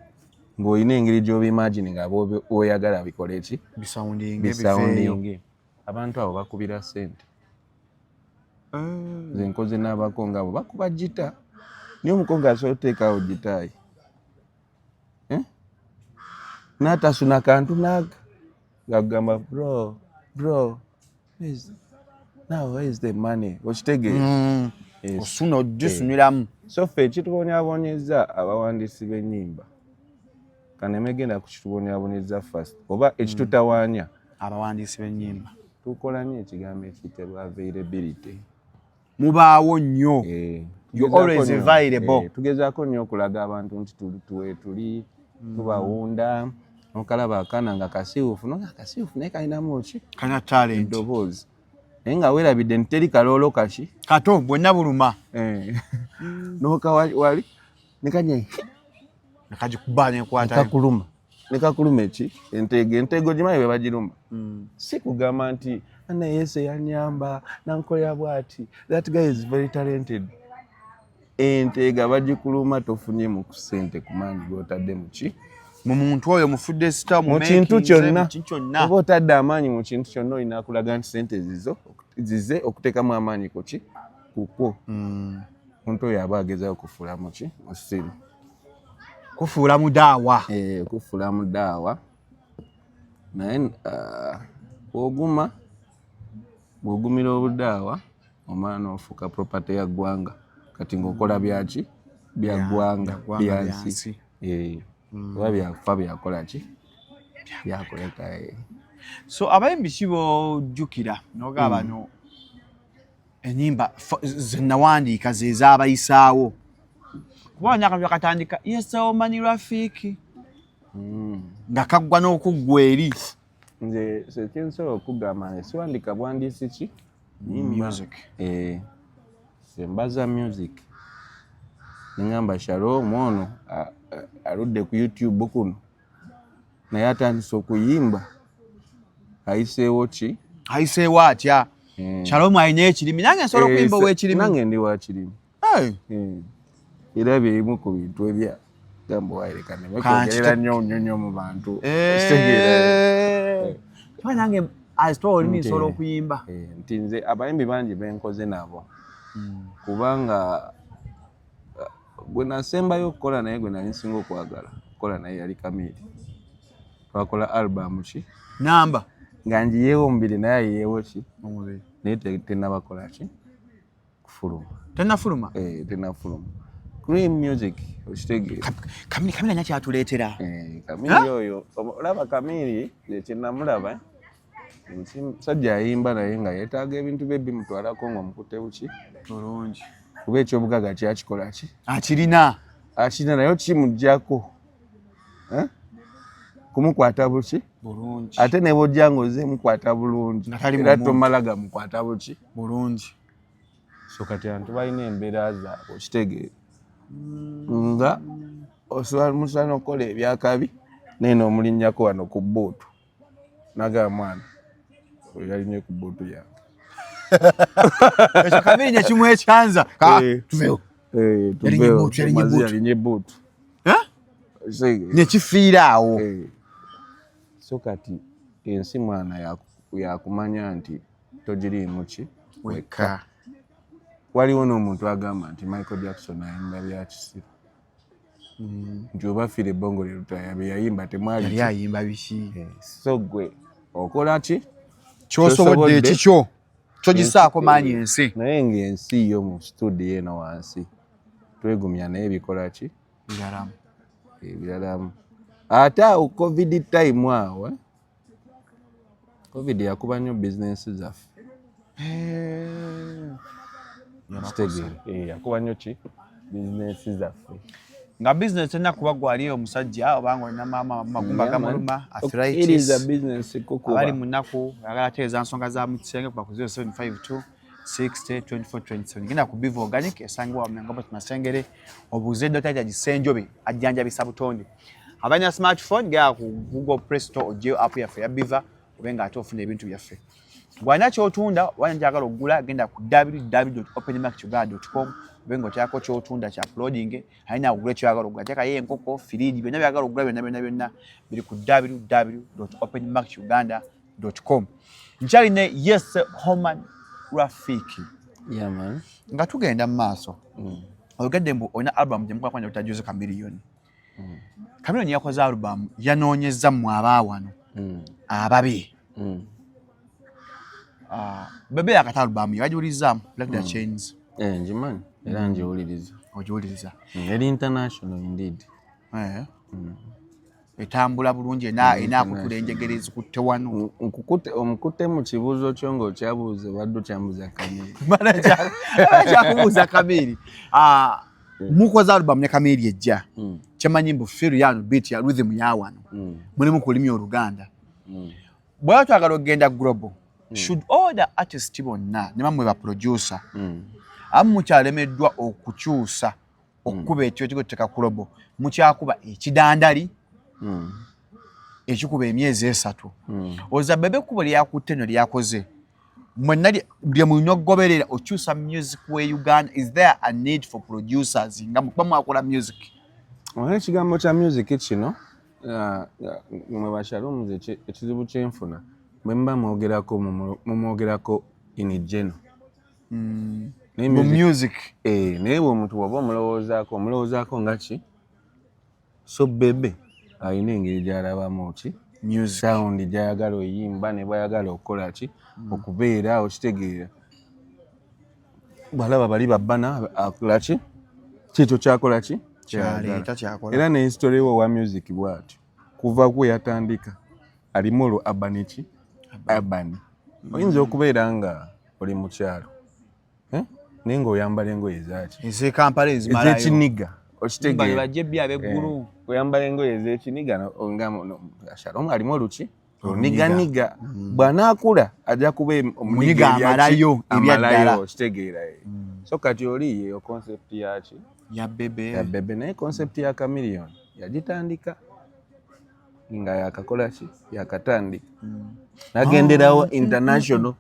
ng'olina engeri gy'obimagine nga bw'oyagala bikole ki? Bisoundinge, biveeyo. Bisoundinge. Abantu abo bakubira ssente. Nze nkoze n'abakongo, abo bakuba gita, naye omukongo asobola otuteekawo gitaayi, eh? N'atasuna kantu naaga ngakugamba, "Bro, bro, now where is the money?" Okitegeera? Yes. Osuna ogisuniramu. So ffe ekitubonyaabonyeza abawandiisi b'ennyimba, kaneme genda ku kitubonyaabonyeza first oba ekitutawaanya. Abawandiisi b'ennyimba. Tukola nnyo ekigambo ekiyitibwa availability. Mubaawo nnyo. You Tugezaako always nnyo, available. Tugezaako nnyo okulaga abantu nti weetuli. Tubawunda nokalaba akaana nga kasiwufu, no kasiwufu naye kalinamu ki? Kalina talent. Eddoboozi, naye nga weerabidde nti teri kaloolo kaki kato, bwonna buluma. Eh. Noka wali nekanya nekagikuba nekwata. Nekakuluma, nekakuluma eki enteego. Enteego gimanyi bwe bagiruma. Si kugamba nti ana Yesu yanyamba nankolera bwati, that guy is very talented. Enteega bagikuluma, tofunye mu kusente ku maanyi g'otadde muki? Mu muntu oyo mufudde star. Mu kintu kyonna. Kyonna. Oba otadde amaanyi mu kintu kyonna, olina kulaga nti sente zizo zize okuteekamu amaanyi kuki kukwo. Omuntu oyo aba agezaho kufuula muki? Musiru. Kufuula mudaawa. Eh, kufuula mudaawa. Naye bw'oguma, bw'ogumira obudaawa, omala n'ofuuka property ya ggwanga. Kati ng'okola byaki? Bya ggwanga. Bya ggwanga. Byansi. Byansi. Eh, oba byakufa byakola ki? Byakoleka, eh. So abayimbi ki bojjukira nogamba bano enyimba zenawandiika zezabayisaawo? Kuba wanya akantu akatandika Yeseomani Rafiki nga kaggwa n'okuggwa eri. Nze sekyensobola okugamba, nze siwandika bwandiisi ki nyimba. Music. Eh, sembaza music neŋŋamba Shalom ono aludde ku YouTube kuno naye atandise okuyimba, ayiseewo ki? Ayiseewo atya? Eh. Shalom alina ekirimi, nange nsobola okuyimba. Eh, ow'ekirimi. Nange ndi wa kirimi. Hey. Eh, era byerimu ku bintu ebya gamba waireka nemekwogerera nnyo nnyo nnyo mu bantu. Okitegeera? Eh. Kuba nange azitowa olulimi, nsobola okuyimba. Eh, nti nze abayimbi bangi benkoze nabo, kubanga gwe nasembayo okukola naye, gwe nali nsinga okwagala okukola naye yali Kamiri. Twakola album ki? Namba. Nga njiyeewo omubiri naye ayiyeewo ki? Omubiri. Naye tenabakola ki? Kufuluma. Tenafuluma. Eh, tenafuluma. Cream music, okitegeera? Kamiri, Kamiri alina kyatuleetera. Eh, Kamiri oyo olaba Kamiri kyenamulaba, musajja ayimba naye nga yeetaaga ebintu bye bimutwalako nga omukutte buki? Bulungi. Kuba ekyobugaga kyakikola ki? Akirina. Akirina, naye kimugjako, eh? Kumukwata buki? Bulungi. Ate ne bwojja nga oze mukwata bulungi, Nga tali mu era muntu. tomala gamukwata buki? Bulungi. So kati abantu balina embeera zaabwe, okitegeera, nga osobola musobola n'okukola ebyakabi naye n'omulinnyako wano ku bbuutu nagamba mwana oyo yalinye ku bbuutu yange. Ekyo Kamiri nyekimu ekyanza. Eh. Tuveewo. Eh, Yalinye tuveewo, bbuutu, yalinye tumaze. bbuutu. Yalinye bbuutu. Eh? Okitegeera? Nekifiira awo. Eh. So kati ensi mwana yakumanya nti togiriimu ki? Wekka. Waliwo n'omuntu agamba nti Michael Jackson ayimba bya kisiru, nti oba fiire ebbongo lye lutaya bye yayimba temwali Yali ki. ayimba biki? Eh, so gwe okola ki? Kyosobodde. Kyosobodde. Ekikyo kyogisaako Ensi- maanyi ensi. Naye ng'ensi yo mu studio eno wansi twegumya naye bikola ki? Biralamu. Ebiralamu. Ate awo COVID time awo, eh? COVID yakuba nnyo bizinensi zaffe. Kitegeera? Eh, yakuba nnyo ki? Bizinensi zaffe. Nga bizinesi terina kuba gwali omusajja obanga olina maama magumba gamuluma, Okkiriza arthritis, bizinensi kukuba. Abali mu nnaku, ayagala atereeza nsonga za mu kisenge, kuba ku 0752 60 24 27. Genda ku Biva Organic esangibwa Wamengo Masengere, obuuze Dr. Jaji Ssenjobe, ajjanjabisa butonde. Abalina smartphone, genda ku Google Play Store oggyeyo app yaffe ya Biva, obe nga ate ofuna ebintu byaffe. Bw'alina ky'otunda oba njagala okugula, genda ku www.openmarketuganda.com, obe nga oteekako ky'otunda kya uploading, alina okugula kyoyagala okugula. Teekayo enkoko, firiji, byonna byagala okugula, byonna byonna byonna biri ku www.openmarketuganda.com. Nkyali ne Yese Homan Rafiki. Yeah, man. Nga tugenda mu maaso, oyogedde mbu olina album gyemukolako ne Dr. Jose Chameleone. Chameleone yakoze album, yanoonyezza mmwe abaawano ababe. Ah, Bebe yakata album ye bagiwulirizaamu, Black the Chains? Eh, ngimanyi era ngiwuliriza. Ogiwuliriza? Eri international indeed. Eh. Etambula bulungi, enaakutula enjegere ezikutte wano. Nkukute omukute mu kibuuzo kyo ng'okyabuuza, obadde okyambuuza Kamiri. Mala kyakubuuza Kamiri. Ah, mukoze album ne Kamiri ejja. Kyemanyi mbu feel yano, beat ya rhythm ya wano, mulimu kulimi Oluganda. Bwaba twagala okugenda global, should all the artist bonna ne bamwe ba producer abamu mukyalemeddwa okukyusa okukuba ekyo ekigo tuteka global, mukyakuba ekidandali ekikuba emyezi 3. Oza Bebe ekkubo lyakutte no lyakoze mwenna lye mulina okugoberera okyusa music we Uganda. Is there a need for producers nga mukuba mwakola music? Olina ekigambo kya music kino, mwe bashaloomuzi, ekizibu kyenfuna bwe muba mwogerako, mumwogerako in general. Naye mu music. Eh, naye bwe omuntu bw'oba omulowoozaako, omulowoozaako nga ki? So Bebe alina engeri gy'alabamu ki music, sound gy'ayagala oyimba ne bw'ayagala okukola ki, okubeera okitegeera. Bw'alaba bali babbana akola ki, kyekyo kyakola ki. Kyaleeta kyakola. Era ne history we owa music bw'atyo kuva kwe yatandika alimu olwo urban ki, urban. Oyinza okubeera nga oli mu kyalo, eh? Naye ng'oyambala engoye ezaki? Ez'e Kampala ezimalayo. Ez'ekiniga, okitegeera? Bajja ebbi ab'eggulu. Eh, oyambala engoye ez'ekiniga nga Shalom alimu oluki oluniganiga. Bw'anaakula ajja kuba omuniga amalayo ebyaddala. Amalayo, okitegeera? Eh. So kati oli yeyo concept yaki? Ya Bebe. Ya Bebe. Naye concept ya Chameleone yagitandika nga yakakola ki, yakatandika nagenderawo international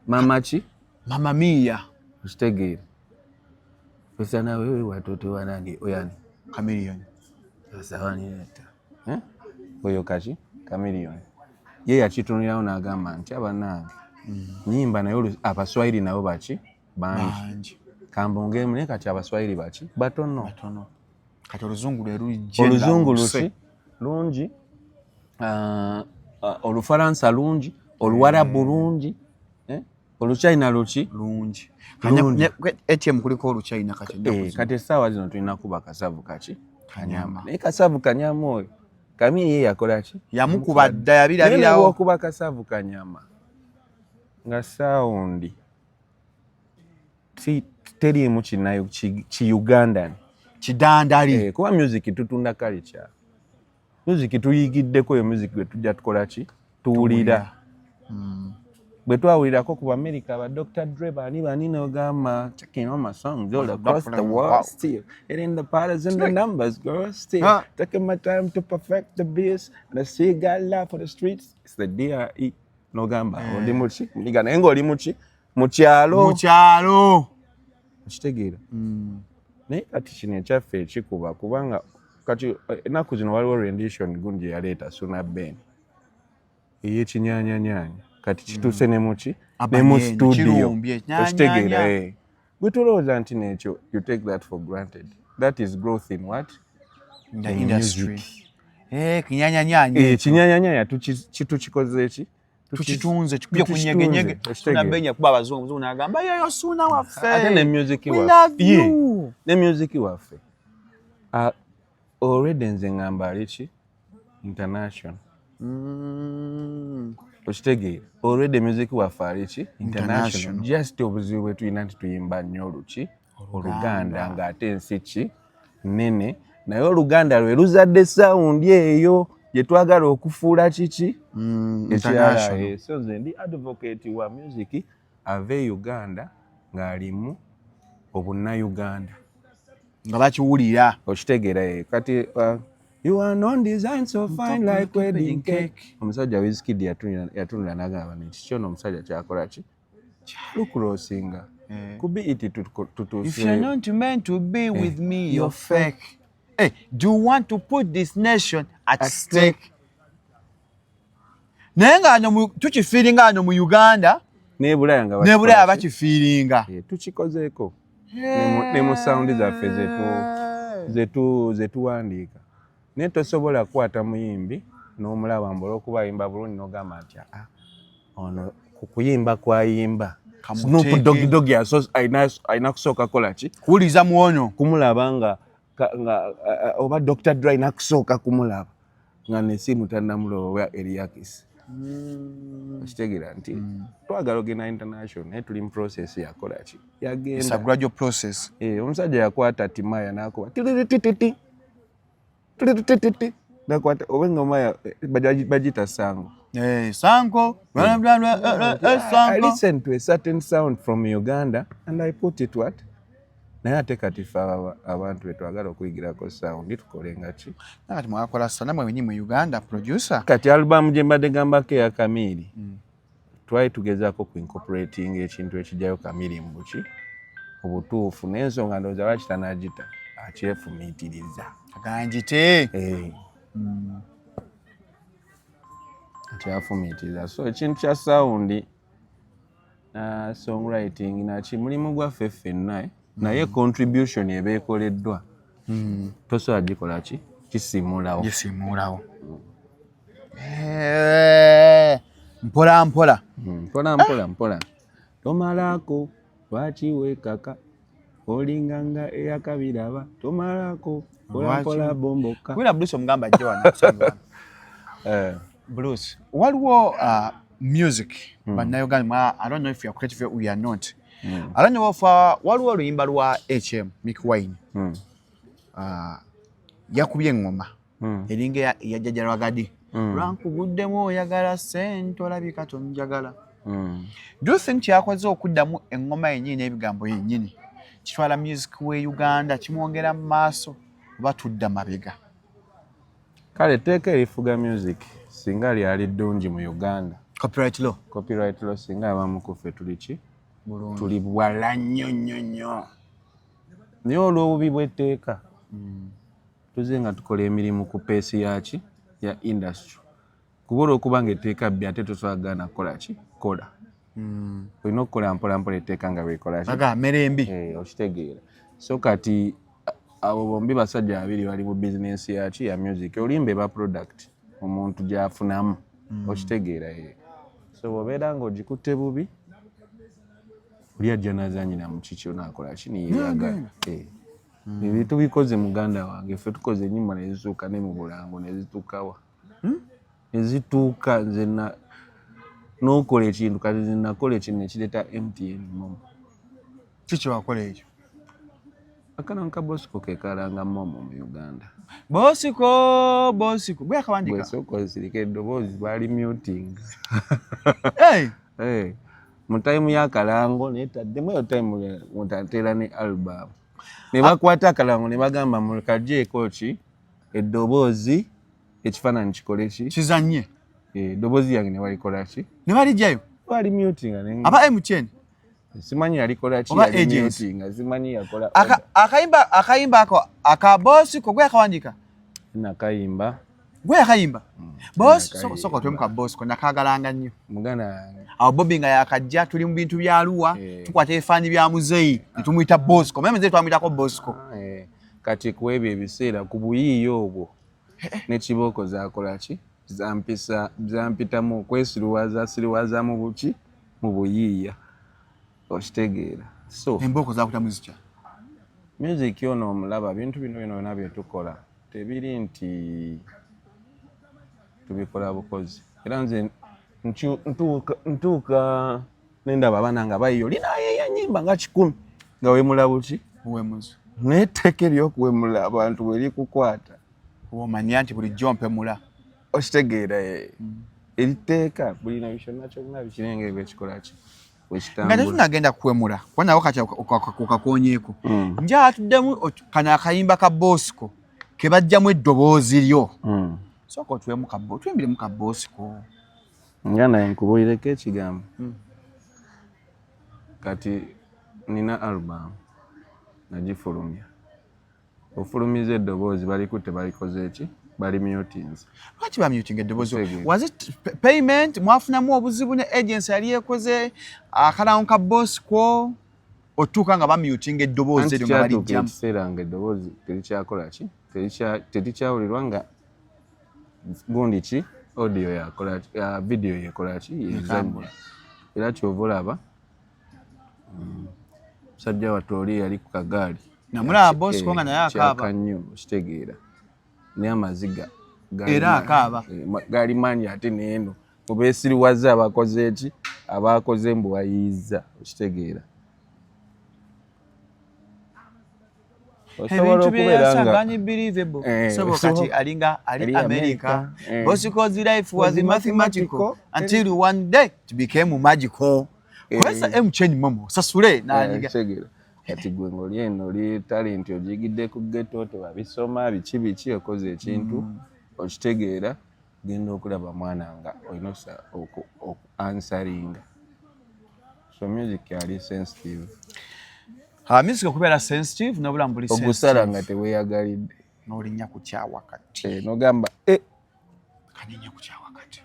mama ki. Mama Mia. Okitegeera? Pesa na wewe watoto wanani oyani. Chameleone. Sawanireta, eh? Oyo kaki Chameleone ye yakitunulirawo n'agamba nti abanange nyimba naye Abaswahili nabo baki bangi. Bangi. Kambongemu, naye kati Abaswahili baki batono. Batono. Kati oluzungu lwe lujje. Oluzungu nga luse. Luki lungi, Olufalansa lungi, Oluwarabu lungi, eh? Oluchina luki. Lungi. Lungi. ATM kuliko Oluchina kati ennaku Eh, zino. Kati essaawa zino tulina kuba kasavu kaki kanyama. Kanyama. Naye kasavu kanyama oyo Kamiri ye yakola ki? Yamukuba dda. Naye Yabirabirawo. nebwokuba kasavu kanyama nga sound teriimu kinayo ki Ugandan kidandali. Eh, kuba music tutunda culture, music tuyigiddeko eyo music gwe tujja tukola ki, tuwulira. Bwe twawulirako ku Bamerica ba Dr Dre bani bani nogamba checking all my songs all across the world, still hitting the patterns and the numbers, girl, still Ah. taking my time to perfect the beats and I still got love for the streets, it's the DRE. Nogamba oli muki muniga, naye ng'oli muki mu kyalo. Mu kyalo. Okitegeera? Naye kati kino ekyaffe ekikuba kubanga kati ennaku zino waliwo rendition gundi gye yaleeta Suna Ben ey'ekinyanyanyanya, kati kituuse ne muki ne mu Aba studio. Kirumbye, Okitegeera? nyanyanya. Eh. Gwe tulowooza nti nekyo you take that for granted, that is growth in what? In the In industry. music. Eh, kinyanyanyanya. Eh, kinyanyanyanya tukikoze eki. Tukitunze kikubye ku Tukitunze, nyegenyege. okitegeera? Suna Ben yakuba abazungu, omuzungu n'agamba yoyo Suna waffe. Ate ne music We waffe. love Ye, you. ne music waffe. Ah, already nze ngamba ali ki international. Okitegeera? Already music waffe ali ki international. International. Just obuzibu bwe tulina nti tuyimba nnyo oluki Oluganda, ng'ate ensi ki nene, naye Oluganda lwe luzadde sound eyo gye twagala okufuula kiki ekirala. International. Eh, so nze ndi advocate wa music ave e Uganda ng'alimu Obunnayuganda nga bakiwulira. Okitegeera? Ye kati you are not designed so fine like wedding cake. Omusajja Wizkid yatunula n'agamba nti kiki ono omusajja kyakola ki kyalukulosinga kubi iti. If you're not meant to be with me, you're fake. Hey, do you want to put this nation at At stake? Naye nga ano tukifiiringa ano mu Uganda. Nebulaya nga ne Bulaya bakikola ki? Bakifiiringa. Eh, tukikozeeko ne mu sound zaffe zetuwandiika, naye tosobola kukwata muyimbi n'omulaba mbu olwokuba ayimba bulungi n'ogamba nti "Ah, ono ku kuyimba kwayimba." Kamuteeke. Snoop Dogg Dogg alina kusooka kola ki? Kuwuliza muwono. Kumulaba nga oba Dr Dre alina kusooka kumulaba nga nesimu tannamuloba oba Eliakis. Okitegeera nti twagala ogenda international, naye tuli mu process yakola ki It's a yagenda. gradual process. Eh, omusajja yakwata Timaya n'akuba titititi. Tutututute. Nakwata oba engoma bagiyita sango. Eh, sango. I Sango. listen to a certain sound from Uganda and I put it what? Naye ate kati ffe abantu betwagala okuyigirako sound tukole nga ki? Kati mwakola sana mwe wenyewe mu Uganda producer. Kati album gye mbadde gambako eya Kamiri, twali tugezaako ku incorporating ekintu ekijjayo Kamiri mu buki obutuufu, naye ensonga ndowooza lwaki tanagita akyefumiitiriza. Aganjite. Eh. Akyafumiitiriza. So ekintu kya sound na songwriting naki mulimu gwaffe ffenna, eh? Naye contribution eba ekoleddwa tosobola gikola ki kisimulawo. Gisimuulawo. Eh, mpola mpola. Mpola mpola mpola, tomalako lwaki weekaka olinganga eyakabiraba, tomalako mpola Lwaki? mpola bomboka. Kubera Bruce omugamba ajje wano akusanga wano. Bruce, waliwo music bannayuganda I don't know if you are creative or we are not. I don't know if waliwo oluyimba lwa HM Mikie Wine. Yakubye eŋŋoma eringa eya Jjajja Lwagadi. Lwankuguddemu oyagala ssente olabika tonjagala. Do you think kyakoze okuddamu eŋŋoma yennyini n'ebigambo yennyini kitwala music we Uganda kimwongera mu maaso oba tudda mabega? Kale etteeka erifuga music singa lyali ddungi mu Uganda, Copyright law. Copyright law, singa abamu ku ffe tuli ki Bulungi. Tuli bwala nnyo nnyo nnyo, naye olw'obubi bw'etteeka tuze nga tukola emirimu ku pace yaki ya industry, kuba olw'okuba nga etteeka bbi ate tosobola gaana kukola ki kola, olina okukola mpola mpola etteeka nga bwekola ki. Baga mmere embi. Eh, okitegeera. So kati abo bombi basajja babiri bali mu bizinensi yaki ya music, oluyimba eba product omuntu gyafunamu, okitegeera, eh. So bw'obeera ng'ogikutte bubi, oli ajja nazanyira mu kikyo nakola ki niyeyagala. Eh. Ebyo tubikoze muganda wange, ffe tukoze ennyimba nezituuka ne mu bulango nezituukawa nezituuka. Nze n'okola ekintu, kati nze nakola ekintu nekireeta MTN MoMo. Kiki wakola ekyo? Akalango ka Bosco ke kalanga MoMo mu Uganda. Bosco, Bosco gwe akawandika? Bwesooka osirika, eddoboozi baali muting. Hey! Hey, mu time y'akalango naye taddemu eyo time mutateera ne album ne bakwata akalango ne bagamba mukagyeko ki eddoboozi, ekifaananyi kikole ki? Kizanye. Eh, eddoboozi lyange ne balikola ki? Ne balijjayo. Bali muting ne Aba MTN? Simanyi yalikola ki. Oba yali agency. muting, simanyi yakola. Akayimba ako aka Bosco gwe akawandika? Nakayimba. Gwe akayimba Bosco? Nakayimba. Soka otwemu ka Bosco, nakagalanga nnyo. Muganda wange. Awo Bobi nga yakajja, tuli mu bintu bya luwa. Tukwata ebifaananyi bya muzeeyi ne tumuyita Bosco, naye muzeeyi twamuyitako Bosco. Ah, eh. Kati ku ebyo ebiseera ku buyiiya obwo ne kibooko zakola ki, zampisa zampitamu okwesiruwaza siruwaza mu buki mu buyiiya, okitegeera. So Embooko zakutamu zitya? Music ono omulaba, bintu bino bino byonna byetukola tebiri nti tubikola bukozi. Era nze ntuuka nendaba abaana nga bayiyo olinayeya nyimba nga 100 nga wemula buki. Buwemuzi. Naye etteeka eryokuwemula abantu bwe likukwata, Omanya nti bulijjo mpemula. Okitegeera, eh. Eriteeka bulina byonna kyonna bikirenge bwekikola ki Nga bwekitambula. tetunagenda kuwemula kuba nawo kati okakonyeeko, njala tuddemu kano akayimba ka Bosco ke bajjamu eddoboozi lyo. Sooka otuwemu tuyimbiremu ka Bosco. Nga naye nkubuulireko ekigambo. Kati nina album nagifulumya, ofulumiza eddoboozi balikutte balikoze eki, bali mutinze. Lwaki bamutinga eddoboozi? Okitegeera. Was it payment? Mwafunamu obuzibu ne agency yali ekoze akalango ka Bosco otuuka nga bamutinga eddoboozi Anti eryo nga kyatuuka balijjamu? Ekiseera nga eddoboozi terikyakola ki, terikyawulirwa nga gundi ki audio yakola ki, video yekola ki, yezannya. Era kyova olaba musajja wattu oli yali ku kagaali. Namulaba Bosco nga naye akaaba. Kyaka nnyo, okitegeera, naye amaziga Era akaaba. Gali mangi, ate neeno mubeesiriwaza abakoze eki abakoze mbu bayiiza, okitegeera. Ebintu byeyasanga believable. So kati alinga ali America. Because life was mathematical until one day it became magical. Kozesa MTN MoMo sasule nanyiga. Kati gwe ng'oli eno oli talent ogiyigidde ku ghetto, tewabisoma biki biki, okoze ekintu okitegeera, genda okulaba mwana nga olina oku answeringa. So music ali sensitive. Ha, music okubeera sensitive n'obulamu buli Ogusala nga teweeyagalidde. N'olinnya ku kyawakati. N'ogamba eh. Kaninnya ku kyawakati.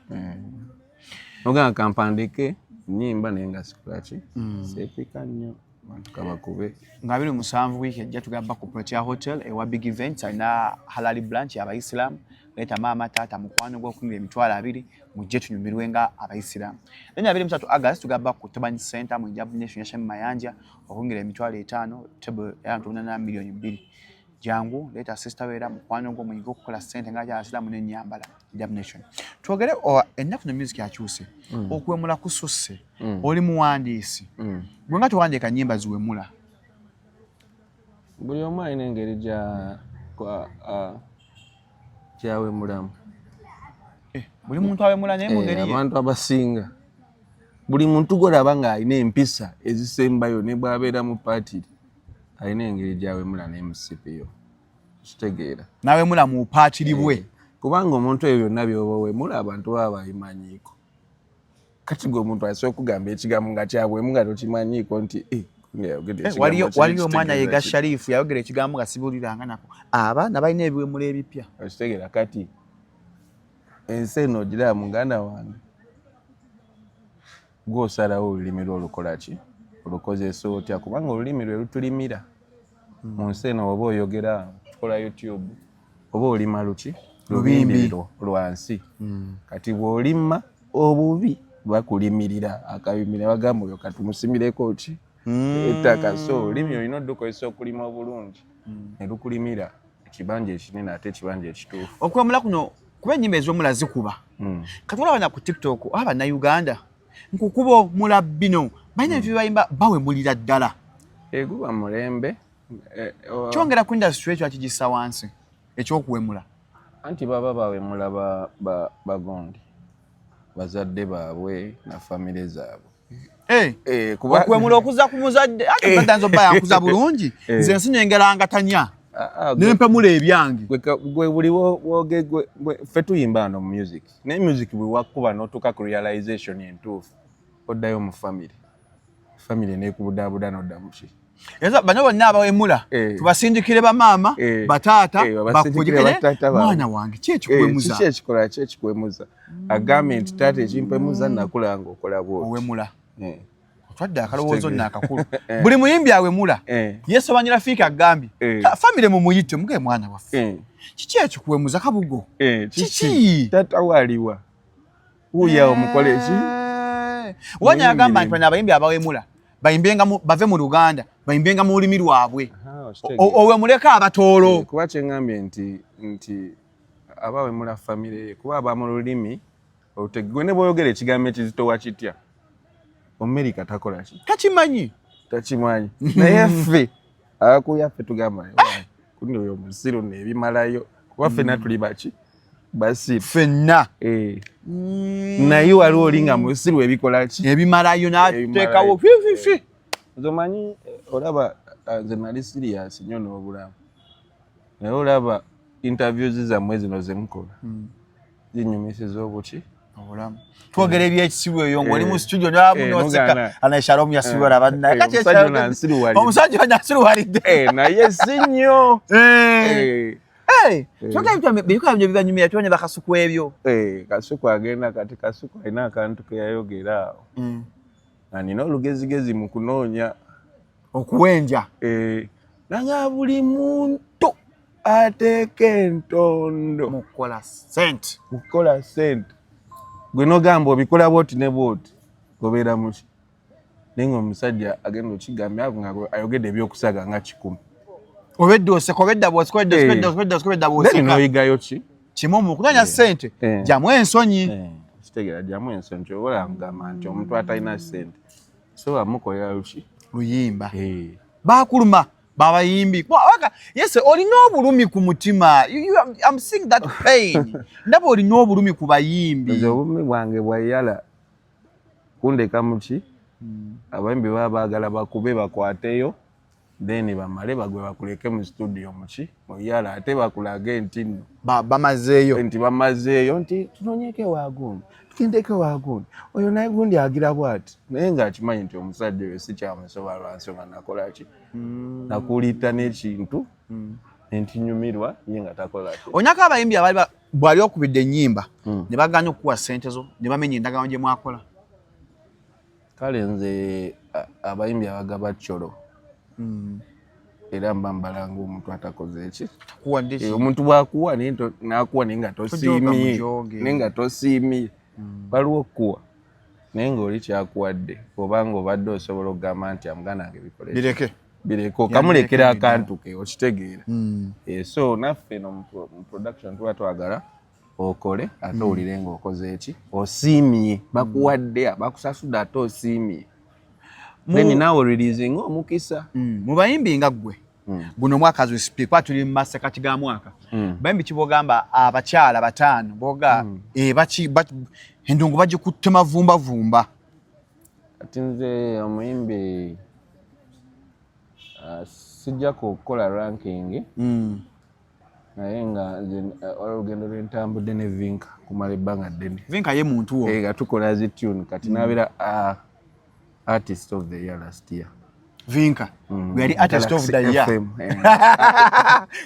Nogamba kampandike ennyimba naye nga sikolaki, seepika nnyo, bantu kabakube. Nga 27 wiiki ejja tugamba ku Protea Hotel ewa Big Events, alina halal branch abayisiraamu. Leeta maama, taata, mukwano gw'okungira 20,000, mujje tunyumirwe nga abayisiraamu. Then 23 August tugamba ku Toban Center mu Hijab Nation ya Shami Mayanja okungira 50,000, table y'abantu 8, 2 million. Jangu, leeta sister, weera mukwano gwo, muyige okukola ssente nga kyabasiraamu n'ennyambala. Hijab Nation. Twogere ennaku no music akyuse, okuwemula kususse. Oli muwandiisi, gwe nga towandiika nnyimba ziwemula? Buli omu alina engeri gyawemulamu. Buli muntu awemula naye mu ngeri ye. Abantu abasinga, buli muntu gwolaba ng'alina empisa ezisembayo ne bw'abeera mu paatiri, alina engeri gyawemula n'emusipiyo, kitegeera? Nawemula mu paatiri bwe. Kubanga omuntu ebyo byonna byoba owemula, abantu baba babimanyiiko. Kati gwe omuntu asobola okugamba ekigambo nga kyabwemu nga tokimanyiiko nti Waliyo omwana yega Sharifu yayogera ekigambo nga sibuuliranga nako. Abaana balina ebiwemula ebipya. Okitegeera? Kati ensi eno ogiraba, muganda wange, gwosalawo olulimi lwo olukola ki, olukozesa otya, kubanga olulimi lwe lutulimira mu nsi eno. Oba oyogera tukola YouTube oba olima luki? Lubimbi. Lwansi. Kati bw'olima obubi, bakulimirira akabimbi ne bagamba oyo katumusimireko ki? Ettaka. So olulimi olina oddukozesa okulima obulungi ne lukulimira ekibanja ekinene ate ekibanja ekituufu. Okwemula kuno, kuba ennyimba ez'omula zikuba. Kati olaba na ku TikTok Abannayuganda nkukuba omula bino balina ebintu byebayimba, bawemulira ddala. Eguba mulembe. Kyongera ku industry ekyo akigissa wansi ekyokuwemula? Anti baba bawemula bagondi bazadde baabwe na famire zaabwe. Okuwemula okuza ku muzadde, ate muzadde ayinza obba yankuza bulungi, nze nsi nyengeranga tanya nempemula ebyange. Gwe buli woge ffe tuyimba wano mu music, naye music bwe wakuba n'otuuka ku realization entuufu, oddayo mu family, family nekubudaabuda nodda muki? Bano bonna abawemula tubasindikire bamaama, bataata, mwana wange, ki ekikuwemuza? Kiki ekikola, ki ekikuwemuza? Agambye nti taata ekimpemuza nakula nga okola bwoti. Owemula. Otwadde akalowoozo nno akakulu. Buli muyimbi awemula yesobanya Rafiika agambye famire mumuyite muge mwana waffe, kiki ekikuwemuza kabugo? Kiki? Taata waaliwa wuuyo omukole ki? Wanya agamba nti bano abayimbi abawemula bayimbenga bave mu Luganda, bayimbenga mu lulimi lwabwe, owemuleko abatoolo. Kuba kyeŋŋambye nti abawemula famire ye, kuba aba mu lulimi gwe ne bw'oyogera ekigambo ekizitowa kitya, Omumerika takola ki? Takimanyi. Takimanyi, naye ffe abakuya ffe tugamba kundi oyo omusiru nebimalayo, kuba ffenna tuli baki? Basiru. Ffenna. Naye waliwo oli nga musiru ebikola ki? Ebimalayo n'ateekawo fififi. Nze omanyi, olaba nze nali serious nnyo n'obulamu, naye olaba interviews zammwe zino zemukola zinyumisiza obuki? Obulamu. Twogera ebyekisibu eyo ng'oli mu studio namunoseka ana Shalom yasibala banna. Kati omusajja onansiruwalidde. Naye si nnyo. Bikola byo bibanyumira, tubanye bakasuku ebyo. Kasuku agenda kati, Kasuku alina akantu ke yayogera awo nga nina olugezigezi mu kunoonya okuwenja. Nanga buli muntu ateeka entondo mukukola sente. Mukukola sente, gwe nogamba obikola bwoti ne bwoti, obeera muki? Naye nga omusajja agenda okigambya nga ayogedde ebyokusaga nga 100. Obedda oseka, obedda bwoseka, obedda oseka, obedda oseka, obedda bwoseka. Noyigayo ki? Kimu mu kunoonya sente, jamu ensonyi. Kitegeera, jamu ensonyi. Kyobola ngamba nti omuntu atalina sente so amukolera luki? Luyimba. Bakuluma. Babayimbi yes, olina obulumi ku mutima. I'm seeing that pain. Ndaba olina obulumi ku bayimbi. Nze obulumi bwange bwayala kundeka muki. Abayimbi baba baagala bakube, bakwateyo, then bamale bagwe bakuleke mu studio muki muyala, ate bakulage nti nno bamazeeyo. Nti bamazeeyo, nti tunonyeko ewagundi, tugendeko ewagundi, oyo naye gundi agira bwati, naye ng'akimanyi nti omusajja oyo si kyamusoba lwansonga nakola ki, nakuliita n'ekintu nentinyumirwa ye nga takola ki. Onyako abayimbi abali bwali okubidde ennyimba ne bagaana okukuwa ssente zo ne bamenya endagaano gye mwakola? Kale nze abayimbi abagaba colo era mba mbalanga omuntu atakoze eki. Takuwadde ki? Eh, omuntu bwakuwa naye nakuwa naye nga tosiimye, Mujooge. naye nga tosiimye. Waliwo okukuwa naye ng'oli kyakuwadde, obanga obadde osobola okugamba nti amuganda wange bikole ki? Bireke. Bireke, okamulekera Bireke. Akantu ke okitegeera. Eh, so naffe no mu production tuba twagala okole ate owulire ng'okoze eki, osiimye, bakuwadde, bakusasudde ate osiimye, then naawe releasing omukisa. Mu bayimbi nga ggwe, guno omwaka as we speak, kuba tuli mu masekati ga mwaka, bayimbi kibogamba abakyala bataano boga eh, endongo bagikutte mavumbavumba? Kati nze omuyimbi sijja kukola ranking, naye nga nze waliwo olugendo lwentambudde ne Vinka kumala ebbanga ddene. Vinka ye muntu wo? Eh, nga tukola zi tune, kati nabeera artist of the year last year. Vinka we yali artist of the Galaxy year FM, eh.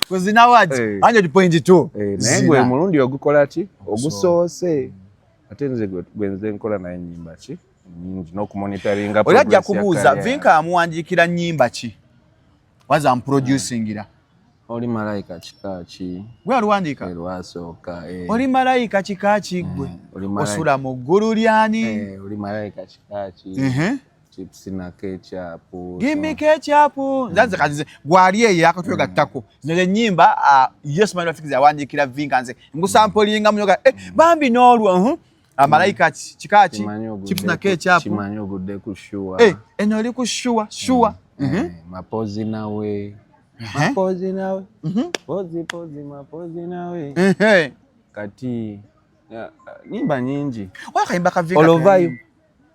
Kuzina awards 100.2. Eh, naye gwe mulundi ogukola ki ogusoose, ate nze gwe nze nkola naye ennyimba ki nyingi n'okumonitoringa Oli ajja progress ya kubuuza career. Vinka amuwandiikira nnyimba ki, waza amuproducingira? Oli malayika kika ki? Gwe aluwandiika? Eh, lwasooka, eh. Oli malayika kika ki gwe? Oli malayika. Osula mu ggulu lyani? Eh, oli malayika kika ki? Chips na ketchup. Give me ketchup. Nze kati nze gwali eyo akatwegattako zino ennyimba. Yes, man, Rafiki yawandiikira Vinka, nze ngusampolinga munyoga, eh, bambi n'olwo Amalayika kika ki? Kimanyi ogudde Chips na ketchup. Kimanyi ogudde ku sure. Eh, eno oli ku sure sure. Eh, mapozi nawe, mapozi nawe, pozi pozi mapozi nawe. Kati nyimba nyingi. Wakayimba ka Vinka. Olovayo,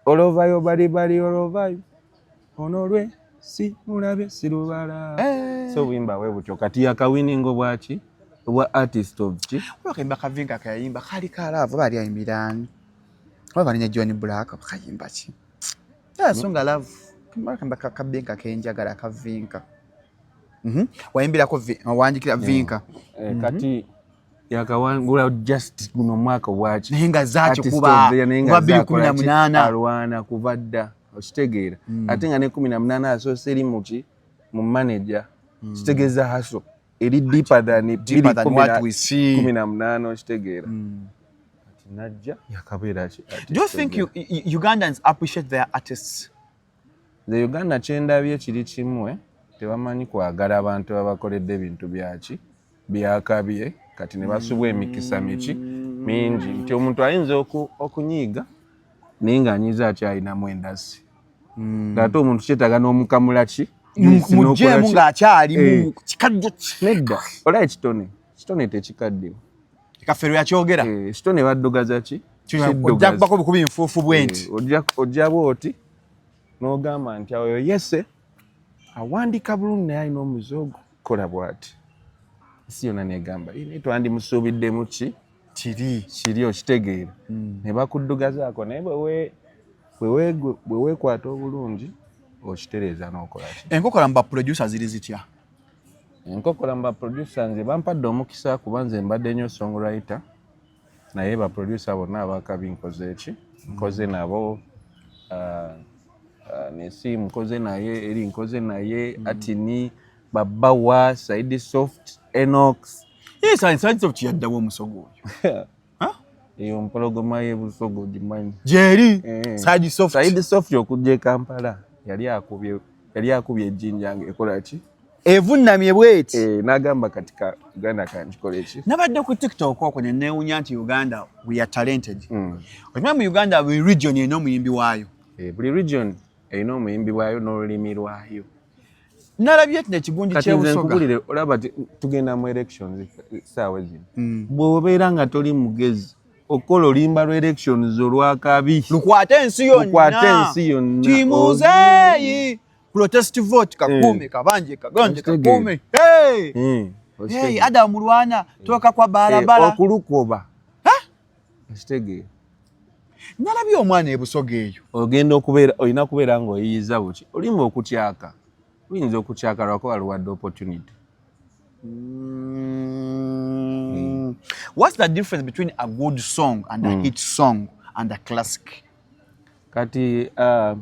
olovayo, bali bali olovayo, ono lwe si mulabe sirubala. So buyimba bwe butyo, kati yakawiningo bwaki obwa artist of ki. Wakayimba ka Vinka kayimba kali kalaavu, bali ayimbiraani oba balinya John Black, kayimba ki? Yeah, so nga love kayimba ka Vinka kenjagala ka Vinka. Wayimbirako wandikira Vinka. Eh, kati yakawangula just guno omwaka obwaki. Naye nga zaakikuba kuba 2018. Alwana kuva dda, okitegeera, ate nga ne 18 asoose eri muki mu manager, kitegeeza hustle eri deeper than Deeper than what we see. 18, okitegeera, kati najja yakabeera ki Do you think Ugandans appreciate their artists? The Uganda kyendabye kiri kimu, eh, tebamanyi kwagala abantu abakoledde ebintu byaki byakabye, kati ne basubwa emikisa miki mingi nti omuntu ayinza okunyiiga naye ng'anyiiza akyalinamu endasi, ng'ate omuntu kyetaaga n'omukamula ki Mugjeemu ng'akyalimu Eh. kikadde. Nedda, olaba ekitone, kitone tekikaddiwa. Kafeero yakyogera. Eh, ekitone baddugaza ki? Ojja kubako bukubi nfuufu bwenti. Eh, ojja bwoti n'ogamba nti oyo yese awandika bulungi naye alina omuze ogukola bw'ati, ensi yonna negamba, "Ye, naye twandimusuubiddemu ki kiri kiri," okitegeera, ne bakuddugazaako, naye bwe weekwata obulungi okitereeza n'okola ki. Enkokola mu baproducer ziri zitya? Enkokola mu baproducer, nze bampadde omukisa kuba nze mbadde nnyo songwriter, naye baproducer bonna abakabi nkoze eki, nkoze nabo. Nesi nkoze naye, eri nkoze naye, Atini, Babawa, Saidi Soft, Enox. Saidi Soft yaddawo omusogo oyo. Eyo mpologoma y'ebusogo ogimanyi? Gyeri. Eh. Saidi Soft. Saidi Soft okujja e Kampala yali akubye ejjinja nga ekola ki? Evunnamye bweti. Eh, n'agamba kati ka Uganda kankikola eki. Nabadde ku TikTok okwo ne neewunya nti Uganda we are talented. Okimanyi mu Uganda buli region erina omuyimbi waayo? Eh, buli region erina omuyimbi waayo n'olulimi lwayo. Nalabye kino ekigundi Kati nze ky'ebusoga. nkubulire, olaba tugenda mu elections saawa zino. Hmm. Bw'obeera nga toli mugezi, okola oluyimba lwa elections olwakabi. Lukwate ensi yonna. Lukwate ensi yonna. Timuzeeyi protest vote kakuume kabanje kagonje Okitegeera. kakuume. Hey! Hmm, Hey, okitegeera. Adamu Mulwana toka kwa Eh, barabara. okulukoba. Okitegeera. Nalabye omwana ebusoga eyo. Ogenda okubeera, olina kubeera ng'oyiyiza buki oluyimba okutyaka, luyinza okutyaka lwakuba luwadde opportunity. What's the difference between a good song and a hit song and a classic? Kati a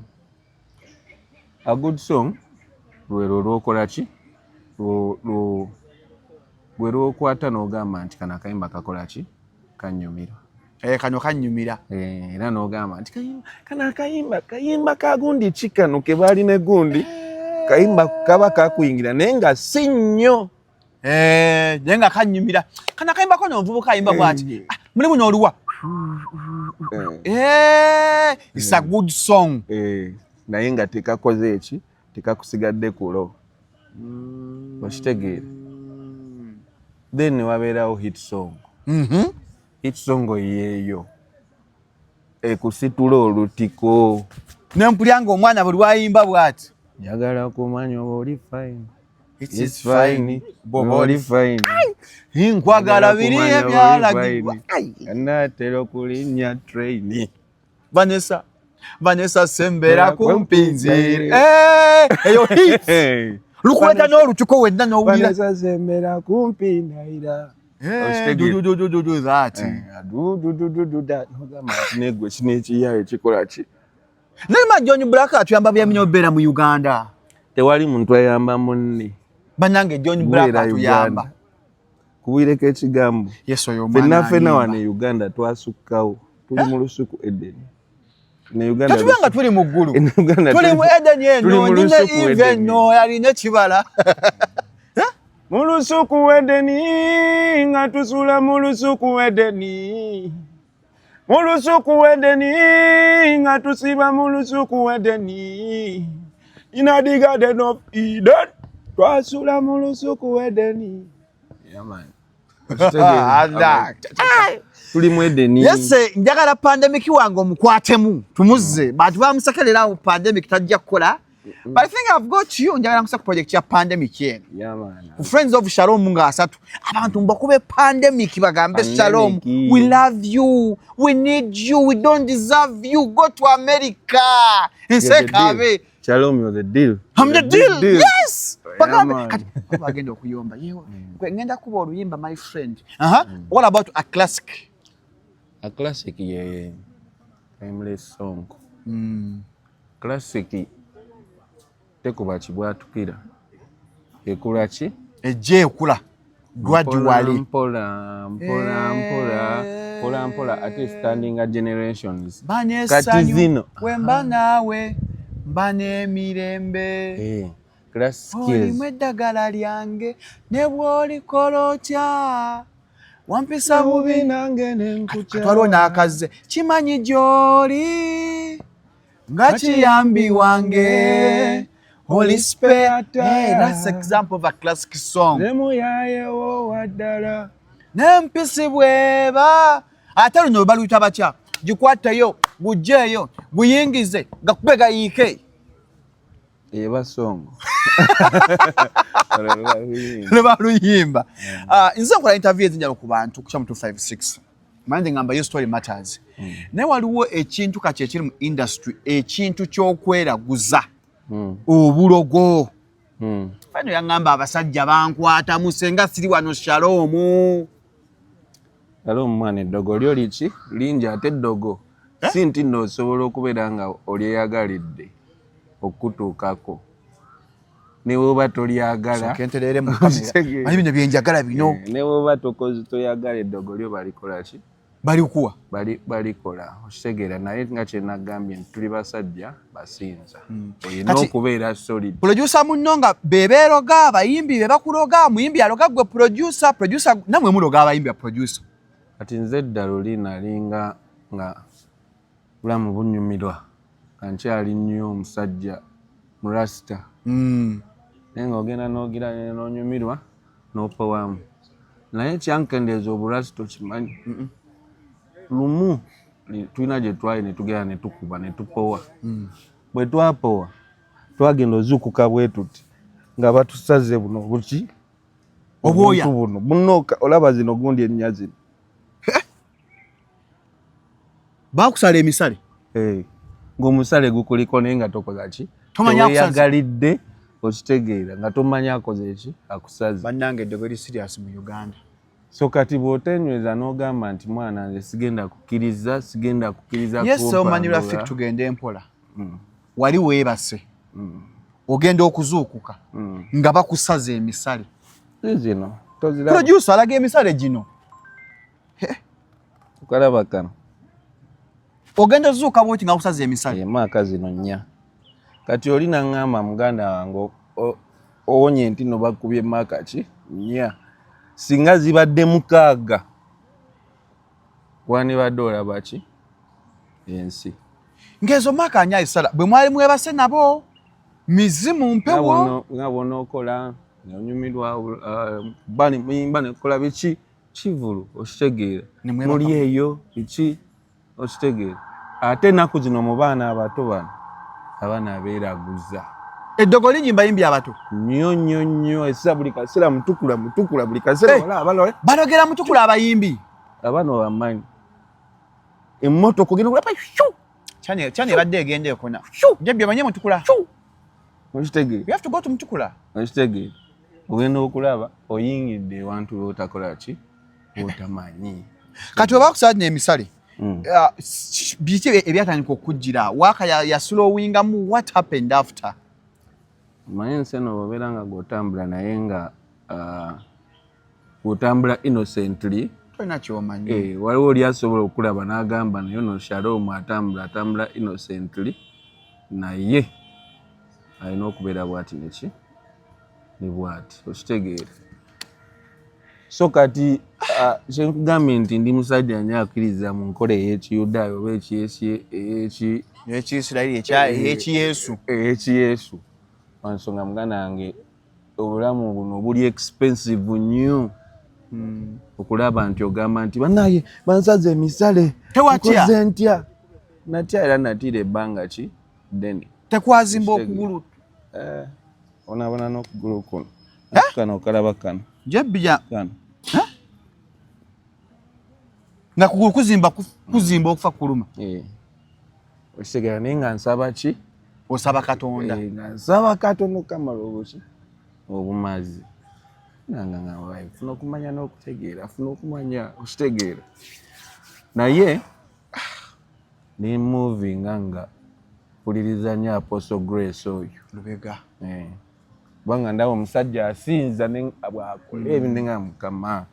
good song lwelwo lwokola ki, gwe lwokwata n'ogamba nti kano akayimba kakola ki, kanyumira. Eh, kano kanyumira. Eh, era n'ogamba nti kano akayimba kayimba ka gundi ki, kano ke baali ne gundi, kayimba kaba kakuyingira naye nga si nnyo. Eh, naye nga kanyumira. Kano akayimba kono omuvubuka ayimba bw'ati. Ah, mulimu n'oluwa. Eh, it's a good song. Eh, naye nga tekakoze eki, tekakusigadde kulo, okitegeera? Then wabeerawo hit song. Hit song yeeyo ekusitula olutiko. Nempulya nga omwana buli lwayimba bw'ati. Njagala kumanya oba oli fine. It It's is fine. fine. Bwoba oli fine. Nkwagala biri ebyalagibwa. Anaatera okulinnya train. Vanessa, Vanessa sembera kumpi nzire. Eh, eyo hit. Lukweta n'olutuko wenna n'owulira. Vanessa sembera kumpi ndayira. Eh, Okitegeera? do, do, do, do, do that. Eh, du, du, du, du, du, da. Nogamba nti negwe kino ekiyayo kikola ki? Naye ma John Black atuyamba byamenya obeera mu Uganda. Tewali muntu ayamba munne. Bannange John Black Gubeera atuyamba. Uganda. Kubireko ekigambo. Yes, oyo omwana Fenna fenna ayimba. wano e Uganda twasukkawo. Tuli mu lusuku Eden. Ne Uganda Tetuba nga tuli mu ggulu. Ne Uganda Tuli mu Eden eno, tuli mu nina lusuku Eve Eden. eno, alina ekibala. Mu lusuku Edeni, nga tusula mu lusuku Edeni. Mu lusuku Edeni, nga tusiba mu lusuku Edeni. In the garden of Eden, twasula mu lusuku Edeni. Yeah, man. Ah, Tuli mu Edeni. Yes, njagala pandemic wange omukwatemu tumuzze. Bantu bamusekerera awo, pandemic tajja kukola. But I think I've got you. Njagala nkusa ku project ya pandemic eno. Yeah, man. Ku Friends of Shalom nga asatu. Abantu mbakube pandemic bagambe Pandemic. Shalom, we love you, we need you, we don't deserve you. Go to America. You're the deal. Nsekabe. Shalom, you're the deal. I'm the You're deal. big deal. Yes. Yeah, Bagambe man. kati bagenda okuyomba. Yewe. Gwe ngenda kuba oluyimba, my friend. Aha. What about a classic? A classic ye timeless song. Classic tekuba kibwatukira. Ekula ki? Ejja ekula gradually. Mpola mpola mpola mpola mpola, ate standing generations. Mba Kati n'essanyu zino. we mba naawe, mba n'emirembe. Eh, classic Olimu is eddagala lyange ne bw'olikola otya wampisa bubi. Nange nenkutya. Kati waliwo n'akazze kimanyi gy'oli nga kiyambi wange oli spare. Hey, that's example of a classic song. Ne muyayewo waddala. N'empisi bweba ate luno baluyita batya, gikwateyo gugjeeyo guyingize gakube gayiike. Eba song. Lwe baluyimba. Ah, nze nkola interview ezinjalo ku bantu ku Channel 256, manje ngamba your story matters, naye waliwo ekintu kati ekiri mu industry, ekintu ky'okweraguza obulogo. Fano yaŋŋamba abasajja bankwatamu senga siri wano Shalomu. Ate omwana eddogo lyo liki lingi, ate eddogo si nti nno osobola okubeera nga olyeyagalidde okutuukako ne bwoba tolyagala. Kentereere mu kamera, manyi bino byenjagala bino. Eh, ne bwoba tokoze toyagala, eddogo lyo balikola ki? Balikuwa. Balikola, okitegeera? Naye nga kyenagambye nti tuli basajja basinza, olina Kati- okubeera solid. Producer munno nga bebeeroga, abayimbi be bakuloga, muyimbi aloga gwe producer, producer namwe muloga abayimbi ba producer. Kati nze edda luli nalinga nga bulamu bunyumirwa nga nkyali nnyo omusajja murasita. Naye ng'ogenda n'ogira n'onyumirwa n'opowamu. Naye kyankendeeza obulwasi tokimanyi. Lumu tulina gye twali ne tugenda ne tukuba ne tupowa. Bwe twapowa twagenda ozuukuka bwe tuti nga batusaze buno buki obwoya buno buno olaba zino gundi ennya zino. Bakusala emisale. Hey. Ng'omusale gukuliko naye nga tokola ki? Toyagalidde okitegeera nga tomanyi akoze ki akusaze. Bannange eddogo eri serious mu Uganda. So kati bw'otenyweza n'ogamba nti mwana nze sigenda kukkiriza sigenda kukkiriza. Yes, omanyi Rafiki, tugende mpola. Wali weebase. Ogenda okuzuukuka nga bakusaza emisale. Zino. Producer alaga emisale gino. Okalaba kano. Ogenda ozuuka bwoti nga kusaza emisale. Emaaka zino nnya. Kati oli naŋŋamba muganda wange owonye nti no bakubye maaka ki nnya. Singa zibadde 6 wandibadde olaba ki ensi. Ng'ezo maaka nnya esala bwe mwali mwebase nabo mizimu mpewo. Nga bw'onookola onyumirwa bani muyimba nekola biki kivulu okitegeera muli eyo biki okitegeera. Ate ennaku zino mu baana abato bano abaana abeeraguza. Eddogo lingi mbayimbi abato. Nnyo nnyo nnyo esa buli kaseera mutukula mutukula buli kaseera balogera mutukula abayimbi. Abaana obamanyi. Emmotoka ogenda okulaba shu. Chani ebadde egenda ekona. Jebbi omanye mutukula. Okitegeera. You have to go to mutukula. Okitegeera. Ogenda okulaba oyingidde ewantu lw'otakola ki otamanyi. Kati oba kusaanya emisale. Biki ebyatandika okujjira waaka yaslowingamu what happened after? Omanyi ensi eno bw'obeera nga gw'otambula naye nga gw'otambula innocently tolina ky'omanyi. Waliwo oli asobola okulaba n'agamba naye ono Shalom atambula innocently naye alina okubeera bw'ati neki ne bw'ati okitegeera. So kati kyenkugambye nti ndi musajja nnyo akkiriza mu nkola ey'Ekiyudaaya oba ey'Ekiyisirayiri ey'Ekiyesu. Ey'Ekiyesu. Ensonga muganda wange obulamu buno buli expensive nnyo. Okulaba nti ogamba nti bannaye bansaze emisale. Tewatya. Nkoze ntya. Natya era natiira ebbanga ki ddene. Tekwazimba okugulu. Onaabona n'okugulu kuno. Kano okalaba kano. Jebbi kano. Nga kugulu kuzimba kuzimba okufa kuluma. Okitegera naye nga nsaba ki? Osaba Katonda. Nga nsaba Katonda okamala obuki obumazi. Nga funa okumanya n'okutegeera, funa okumanya okitegeera. Naye ne movinga nga mpuliriza nnyo Apostle Grace oyo. Lubega. Kubanga ndaba omusajja asinza bw'akola ebintu nga Mukama.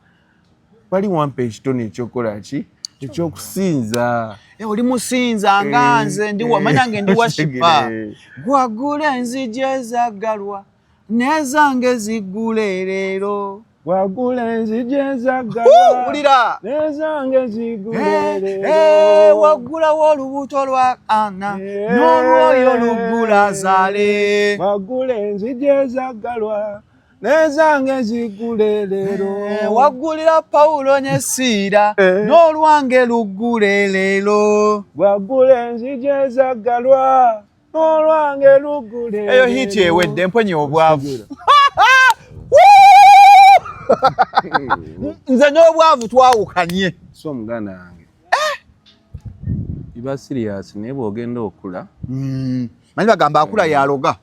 Wali wampa ekitone ekyokukola ki? Ekyokusinza. Oli musinza nga nze ndi wamanya nge ndi washipa. Gwagula enzigi ezaggalwa n'ezange ziggule leero. Wagula enzigi ezaggalwa. Wulira. N'ezange ziggule leero. Waggulawo olubuto lwa Ana n'olwoyo luggula zaale. Wagula enzigi ezaggalwa n'ezange ziggule leero. Waggulira Pawulo ne Siira n'olwange luggule leero. Wagula enzigi ezaggalwa n'olwange luggule. Eyo hiti ewedde mponye obwavu. Nze n'obwavu twawukanye. So muganda wange iba serious naye bw'ogenda okula. Manyi bagamba akula yaloga.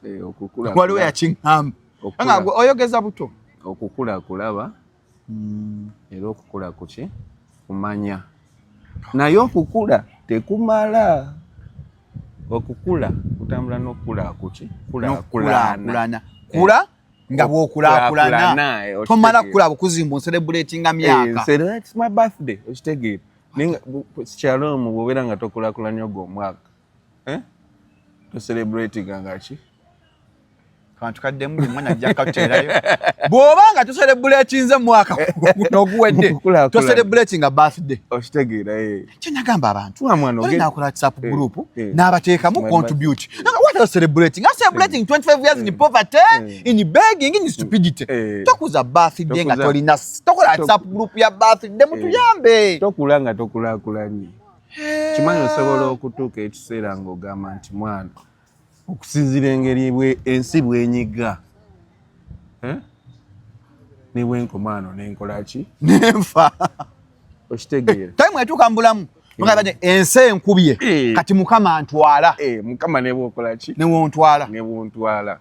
Waliwo yakiŋŋamba. Nga oyogeza buto. Okukula kulaba era okukula kuki kumanya. Naye okukula tekumala. Okukula kutambula n'okukula kuki kulaakulana. Kula nga bw'okulaakulana. Tomala kukula bukuzimba ocelebratinga myaka. It's my birthday okitegeera. Naye Shalom bw'obeera nga tokulaakulanya ogwo omwaka. Tocelebratinga nga ki? Kantu kaddemu buli mwana ajja katuteerayo. Bw'oba nga toserebuletinze mu mwaka guno oguwedde, Mukukulaakulana. toserebulatinga birthday. Okitegeera, eh. Kye nagamba abantu, Wa mwana oli n'akola WhatsApp group n'abateekamu contribute. Naga, what are you celebrating? I'm celebrating 25 years in poverty, in begging, in stupidity. Tokuza birthday nga tolina, tokola WhatsApp group ya birthday, mutuyambe. Tokula nga tokulaakulanye. Kimanyi osobola okutuuka ekiseera ng'ogamba nti mwana, okusinziira engeri ensi bwenyiga, eh? Ne bwenkoma ano nenkola ki, nenfa. Okitegeera? Time etuuka mu bulamu Mugamba nti ensi enkubye, kati Mukama ntwala. Eh, Mukama ne bwokola ki, ne wontwala. Ne bwontwala.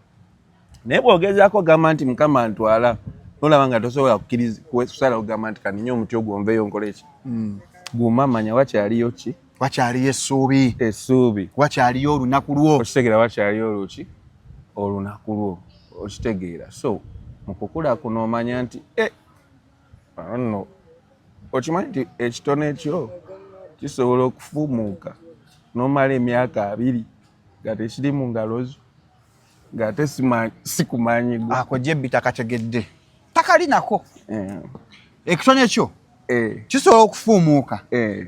Naye bw'ogezaako ogamba nti Mukama ntwala, nolaba nga tosobola kukkiriza kusala ogamba nti kaninye omuti ogwo nveeyo nkole ki, guma, manya wakyaliyo ki? Wakyaliyo essuubi. Essuubi. Wakyaliyo olunaku lwo. Okitegeera? Wakyaliyo oluki? Olunaku lwo. Okitegeera? So mu kukula kuno omanya nti eh, ano nno okimanyi nti ekitone kyo kisobola okufuumuuka n'omala emyaka 20 nga tekiri mu ngalo zo, ng'ate si kumanyi gwo. Ako jebbi takategedde, takalinako. Ekitone kyo kisobola okufuumuuka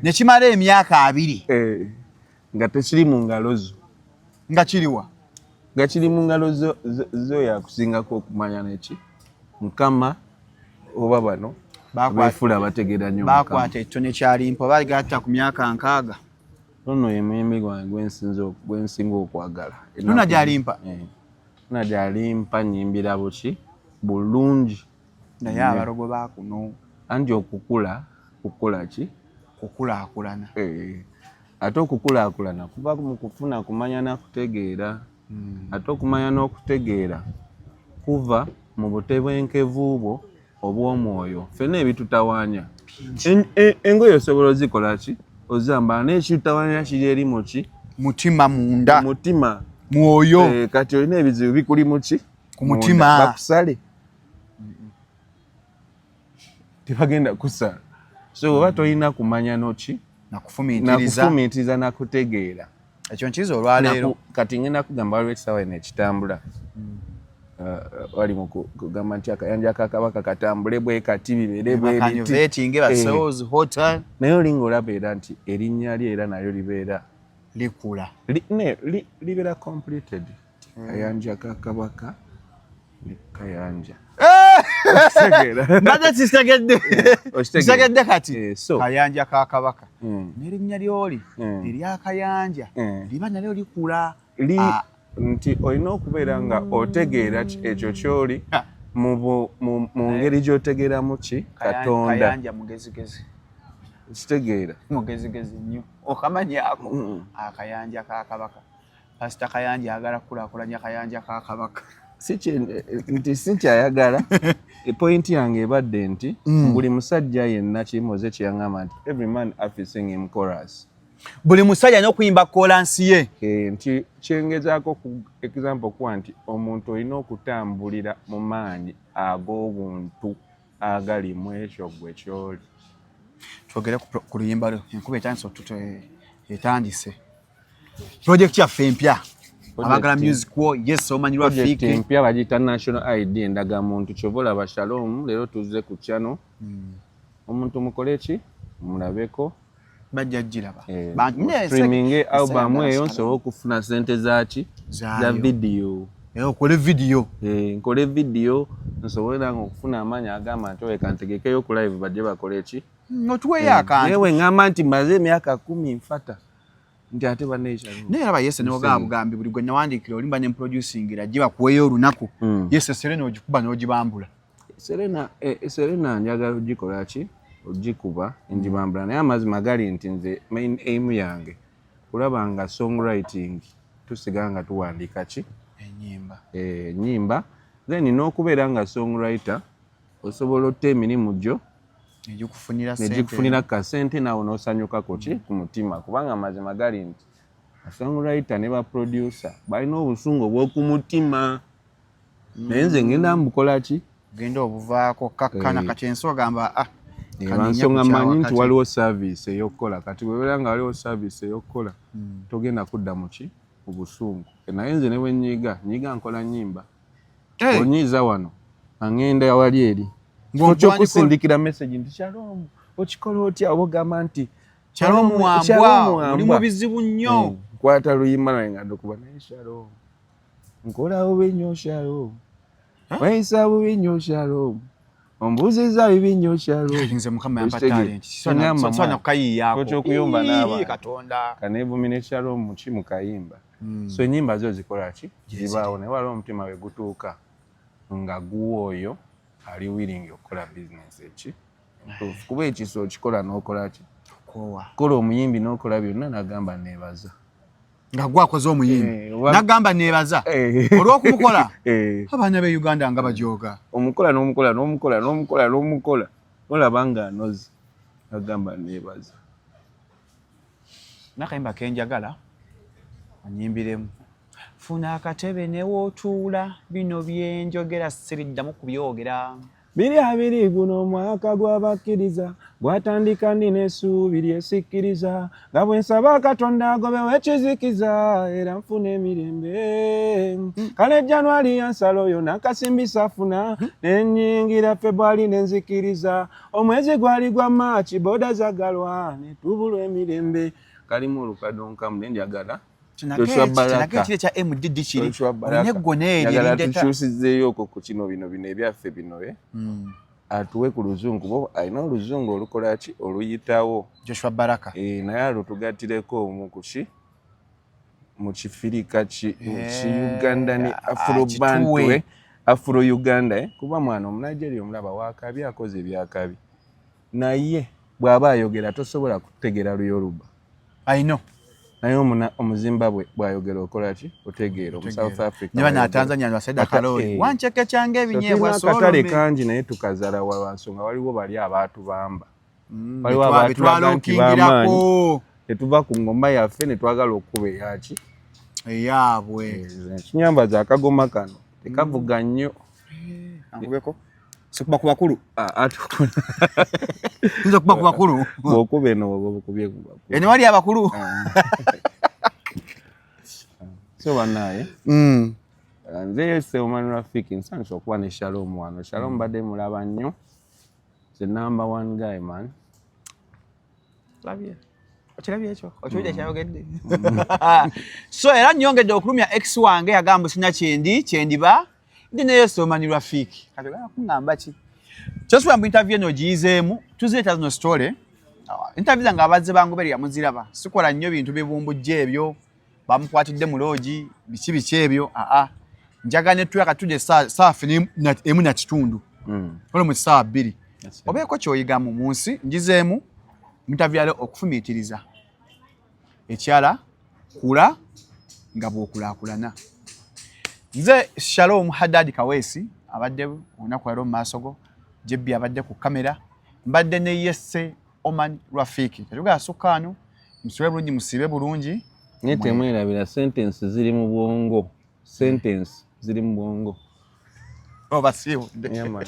ne kimala emyaka 20 Eh, nga tekiri mu ngalo zo. Nga kiriwa? Nga kiri mu ngalo zo yakusingako okumanya neki, Mukama, oba bano beefula bategeera nnyo Mukama. Bakwata ekitone kyalimpa baligatta ku myaka 60. Nono ye muyimbi gwange gwensinga okwagala. Luna Gyalimpa? Eh. Luna Gyalimpa nyimbira buki bulungi. Naye abalogo bakuno. Anti okukula kukola ki? Kukulaakulana. Eh. Ate okukulaakulana kuva mu kufuna kumanya nakutegeera. Ate okumanya n'okutegeera kuva mu butebenkevu bwo obw'omwoyo. Ffenna ebitutawaanya, engoye osobola ozikola ki, ozambala, naye ekitutawaanya kiri eri muki? Mutima munda. Mutima. Mwoyo. Eh, kati olina ebizibu bikuli muki? Ku mutima. Bakusale, tebagenda kusala. So oba tolina kumanya noki, nakufumiitiriza. Nakufumiitiriza, nakutegeera. Ekyo nkiza olwaleero. Kati ngenda kugamba, waliwo ekisaawa eno ekitambula. Wali mu kugamba nti akayanja ka Kabaka katambule bwe kati, bibeere bwe biti. Bakanovatinge ba sales hotel. Naye olinga olaba era nti erinnya lye era nalyo libeera likula. Libeera completed. Kayanja ka Kabaka ne Kayanja. Mbadde kitegedde. Okitegeera? Kitegedde kati. Eh, so Kayanja ka Kabaka n'erinnya lyoli eryakayanja liba nalyo likula. Li nti olina okubeera nga otegeera ekyo kyoli mu ngeri gy'otegeeramu ki Katonda. Kayanja mugezigezi. Kitegeera? Mugezigezi nnyo, okamanyako akayanja ka Kabaka. Pasita Kayanja agala kukulaakulanya kayanja ka Kabaka. Si nti si kyayagala. Point yange ebadde nti buli musajja yenna, kimoze kyeyaŋŋamba nti every man have singing chorus. Buli musajja alina okuyimba kolansi ye. Eh, nti kyengezaako ku example okuwa nti omuntu olina okutambulira mu maanyi ag'obuntu agali mu ekyo gwe kyoli. Twogere ku luyimba lwo. Enkuba etandise etandise. Project yaffe empya, abagala music wo, yes, omanyi Project Rafiki. Empya bagiyita National ID, endagamuntu. Kyova olaba Shalom leero tuzze ku channel. Omuntu mukole ki, mulabeko. Bajja giraba. Eh, streaming album eyo nsobola okufuna sente zaki? Za Zaayo. video. Okole video. Eh, nkole video nsobole nange okufuna amaanyi agamba nti oleka ntegekeyo ku live bajje bakole ki. Otuweeyo akantu. Naye we ŋŋamba nti maze emyaka 10 nfata nti ate bannaisha. Naye raba yese nogamba bugambi buli gwe nawandiikira olimba ne mproducingira gye bakuweeyo olunaku. Yese Serena ogikuba n'ogibambula. Serena, eh, Serena njagala ogikola ki, ogikuba njibambula, naye amazima gali nti nze main aim yange kulaba nga songwriting tusigala nga tuwandiika ki? Enyimba. Eh, enyimba, then n'okubeera nga songwriter osobola otta emirimu gyo negikufunira. Negikufunira kasente naawe n'osanyukako ki ku mutima, kubanga amazima gali nti songwriter ne ba producer balina obusungu obw'oku mutima, naye nze ngenda mbukola ki? Genda obuvaako kakkana. Eh. Kati ensi ogamba, ah, Lwansonga mmanyi nti waliwo service ey'okukola. Kati bwebeera nga waliwo service ey'okukola, togenda kudda mu ki, mu busungu. Naye nze ne bwe nyiiga nyiiga, nkola nnyimba. Onyiiza wano aŋŋenda wali eri kyokusindikira message nti Shalom okikola otya oba ogamba nti Shalom wambwa oli mu bizibu nnyo. Nkwata luyimba lwange nga ndukuba naye Shalom nkola bubi nnyo Shalom weyisa bubi nnyo Shalom ombuuzizza bibi nnyo Shalom. Nze Mukama yampa talent sisobola kukayiiyaako ekyokuyomba n'abantu Katonda kaneevumire Shalom muki mu kayimba. So ennyimba zo zikola ki zibaawo naye waliwo omutima we gutuuka nga guwa oyo ali willing okukola bizinesi eki entuufu kuba ekiso okikola n'okola ki kola omuyimbi n'okola byonna n'agamba neebaza nga gwe akoze omuyimbi n'agamba neebaza olw'okumukola abaana b'e Uganda nga bajooga omukola n'omukola n'omukola n'omukola n'omukola olaba nga anoze agamba neebaza. N'akayimba kenjagala onyimbiremu funa akatebe newootuula bino byenjogera siriddamu kubyogera. 2020 guno omwaka gw'abakkiriza gwatandika nina essuubi lyesikkiriza nga bwe nsaba Katonda agobewo ekizikiza era nfuna emirembe kale January yansala oyo nakasimbi safuna nenyingira February nenzikiriza omwezi gwali gwa March boda zagalwa netubulwa emirembe kalimu olukadonkamu naye njagala Joshua Baraka kiri ekya MDD kiri Joshua Baraka olina eggona tukyusizeeyo okwo ku kino bino bino ebyaffe bino atuwe ku luzungu bo alina oluzungu olukola ki oluyitawo Joshua Baraka naye alutugattireko mu kuki mu kifirika ki ki Uganda ne Afro Bantu Afro Uganda kuba mwana omunigeria omulaba wakabi akoze ebyakabi naye bw'aba ayogera tosobola kutegeera Luyoruba. I know. Naye omuzimbabwe bw'ayogera okola ki otegeera omu South Africa ne bana Tanzania basaida kalori wancheke kyange ebinyeebwa akatale kangi naye tukazala wa nsonga waliwo bali abaatubamba waliwo abaatulaga nti bamaanyi tetuva ku ngoma yaffe ne twagala okuba eyaki eyaabwe. Kinyambaza akagoma kano tekavuga nnyo. Ankubeko sikuba ku bakulu nza kuba ku bakulu bw'okuba eno oba obukubye ku bakulu eno wali abakulu. So banaye nze Seoman Rafiki nsanyusa okuba ne Shalom wano. Shalom mbadde mulaba nnyo, the number one guy man. Labye okirabye ekyo okiwulira kyayogedde. So era nnyongedde okulumya ex wange yagamba sina kyendi kyendiba ndi naye Seoman Rafiki kati ogenda kuŋŋamba ki kyosubira mu interview eno ogiyizeemu tuzireeta zino story interview zange abazze bangoberera muziraba sikola nnyo bintu bibumbujja ebyo bamukwatidde mu loogi biki biki ebyo aa njagala ne tuyaka tujja saafi 1.5 olwo mu 2:00 obeeko kyoyigamu mu nsi njizeemu mutavyale okufumiitiriza ekyala kula nga bw'okulaakulana. Nze Shalom Haddad Kaweesi abadde olunaku leero mu maaso go JB abadde ku kamera mbadde ne Yesse Oman Rafiki tetugala sukkaano musule bulungi musiibe bulungi. Naye temwerabira sentence ziri mu bwongo sentence ziri mu bwongo. Oba siibudde. Yeah, man.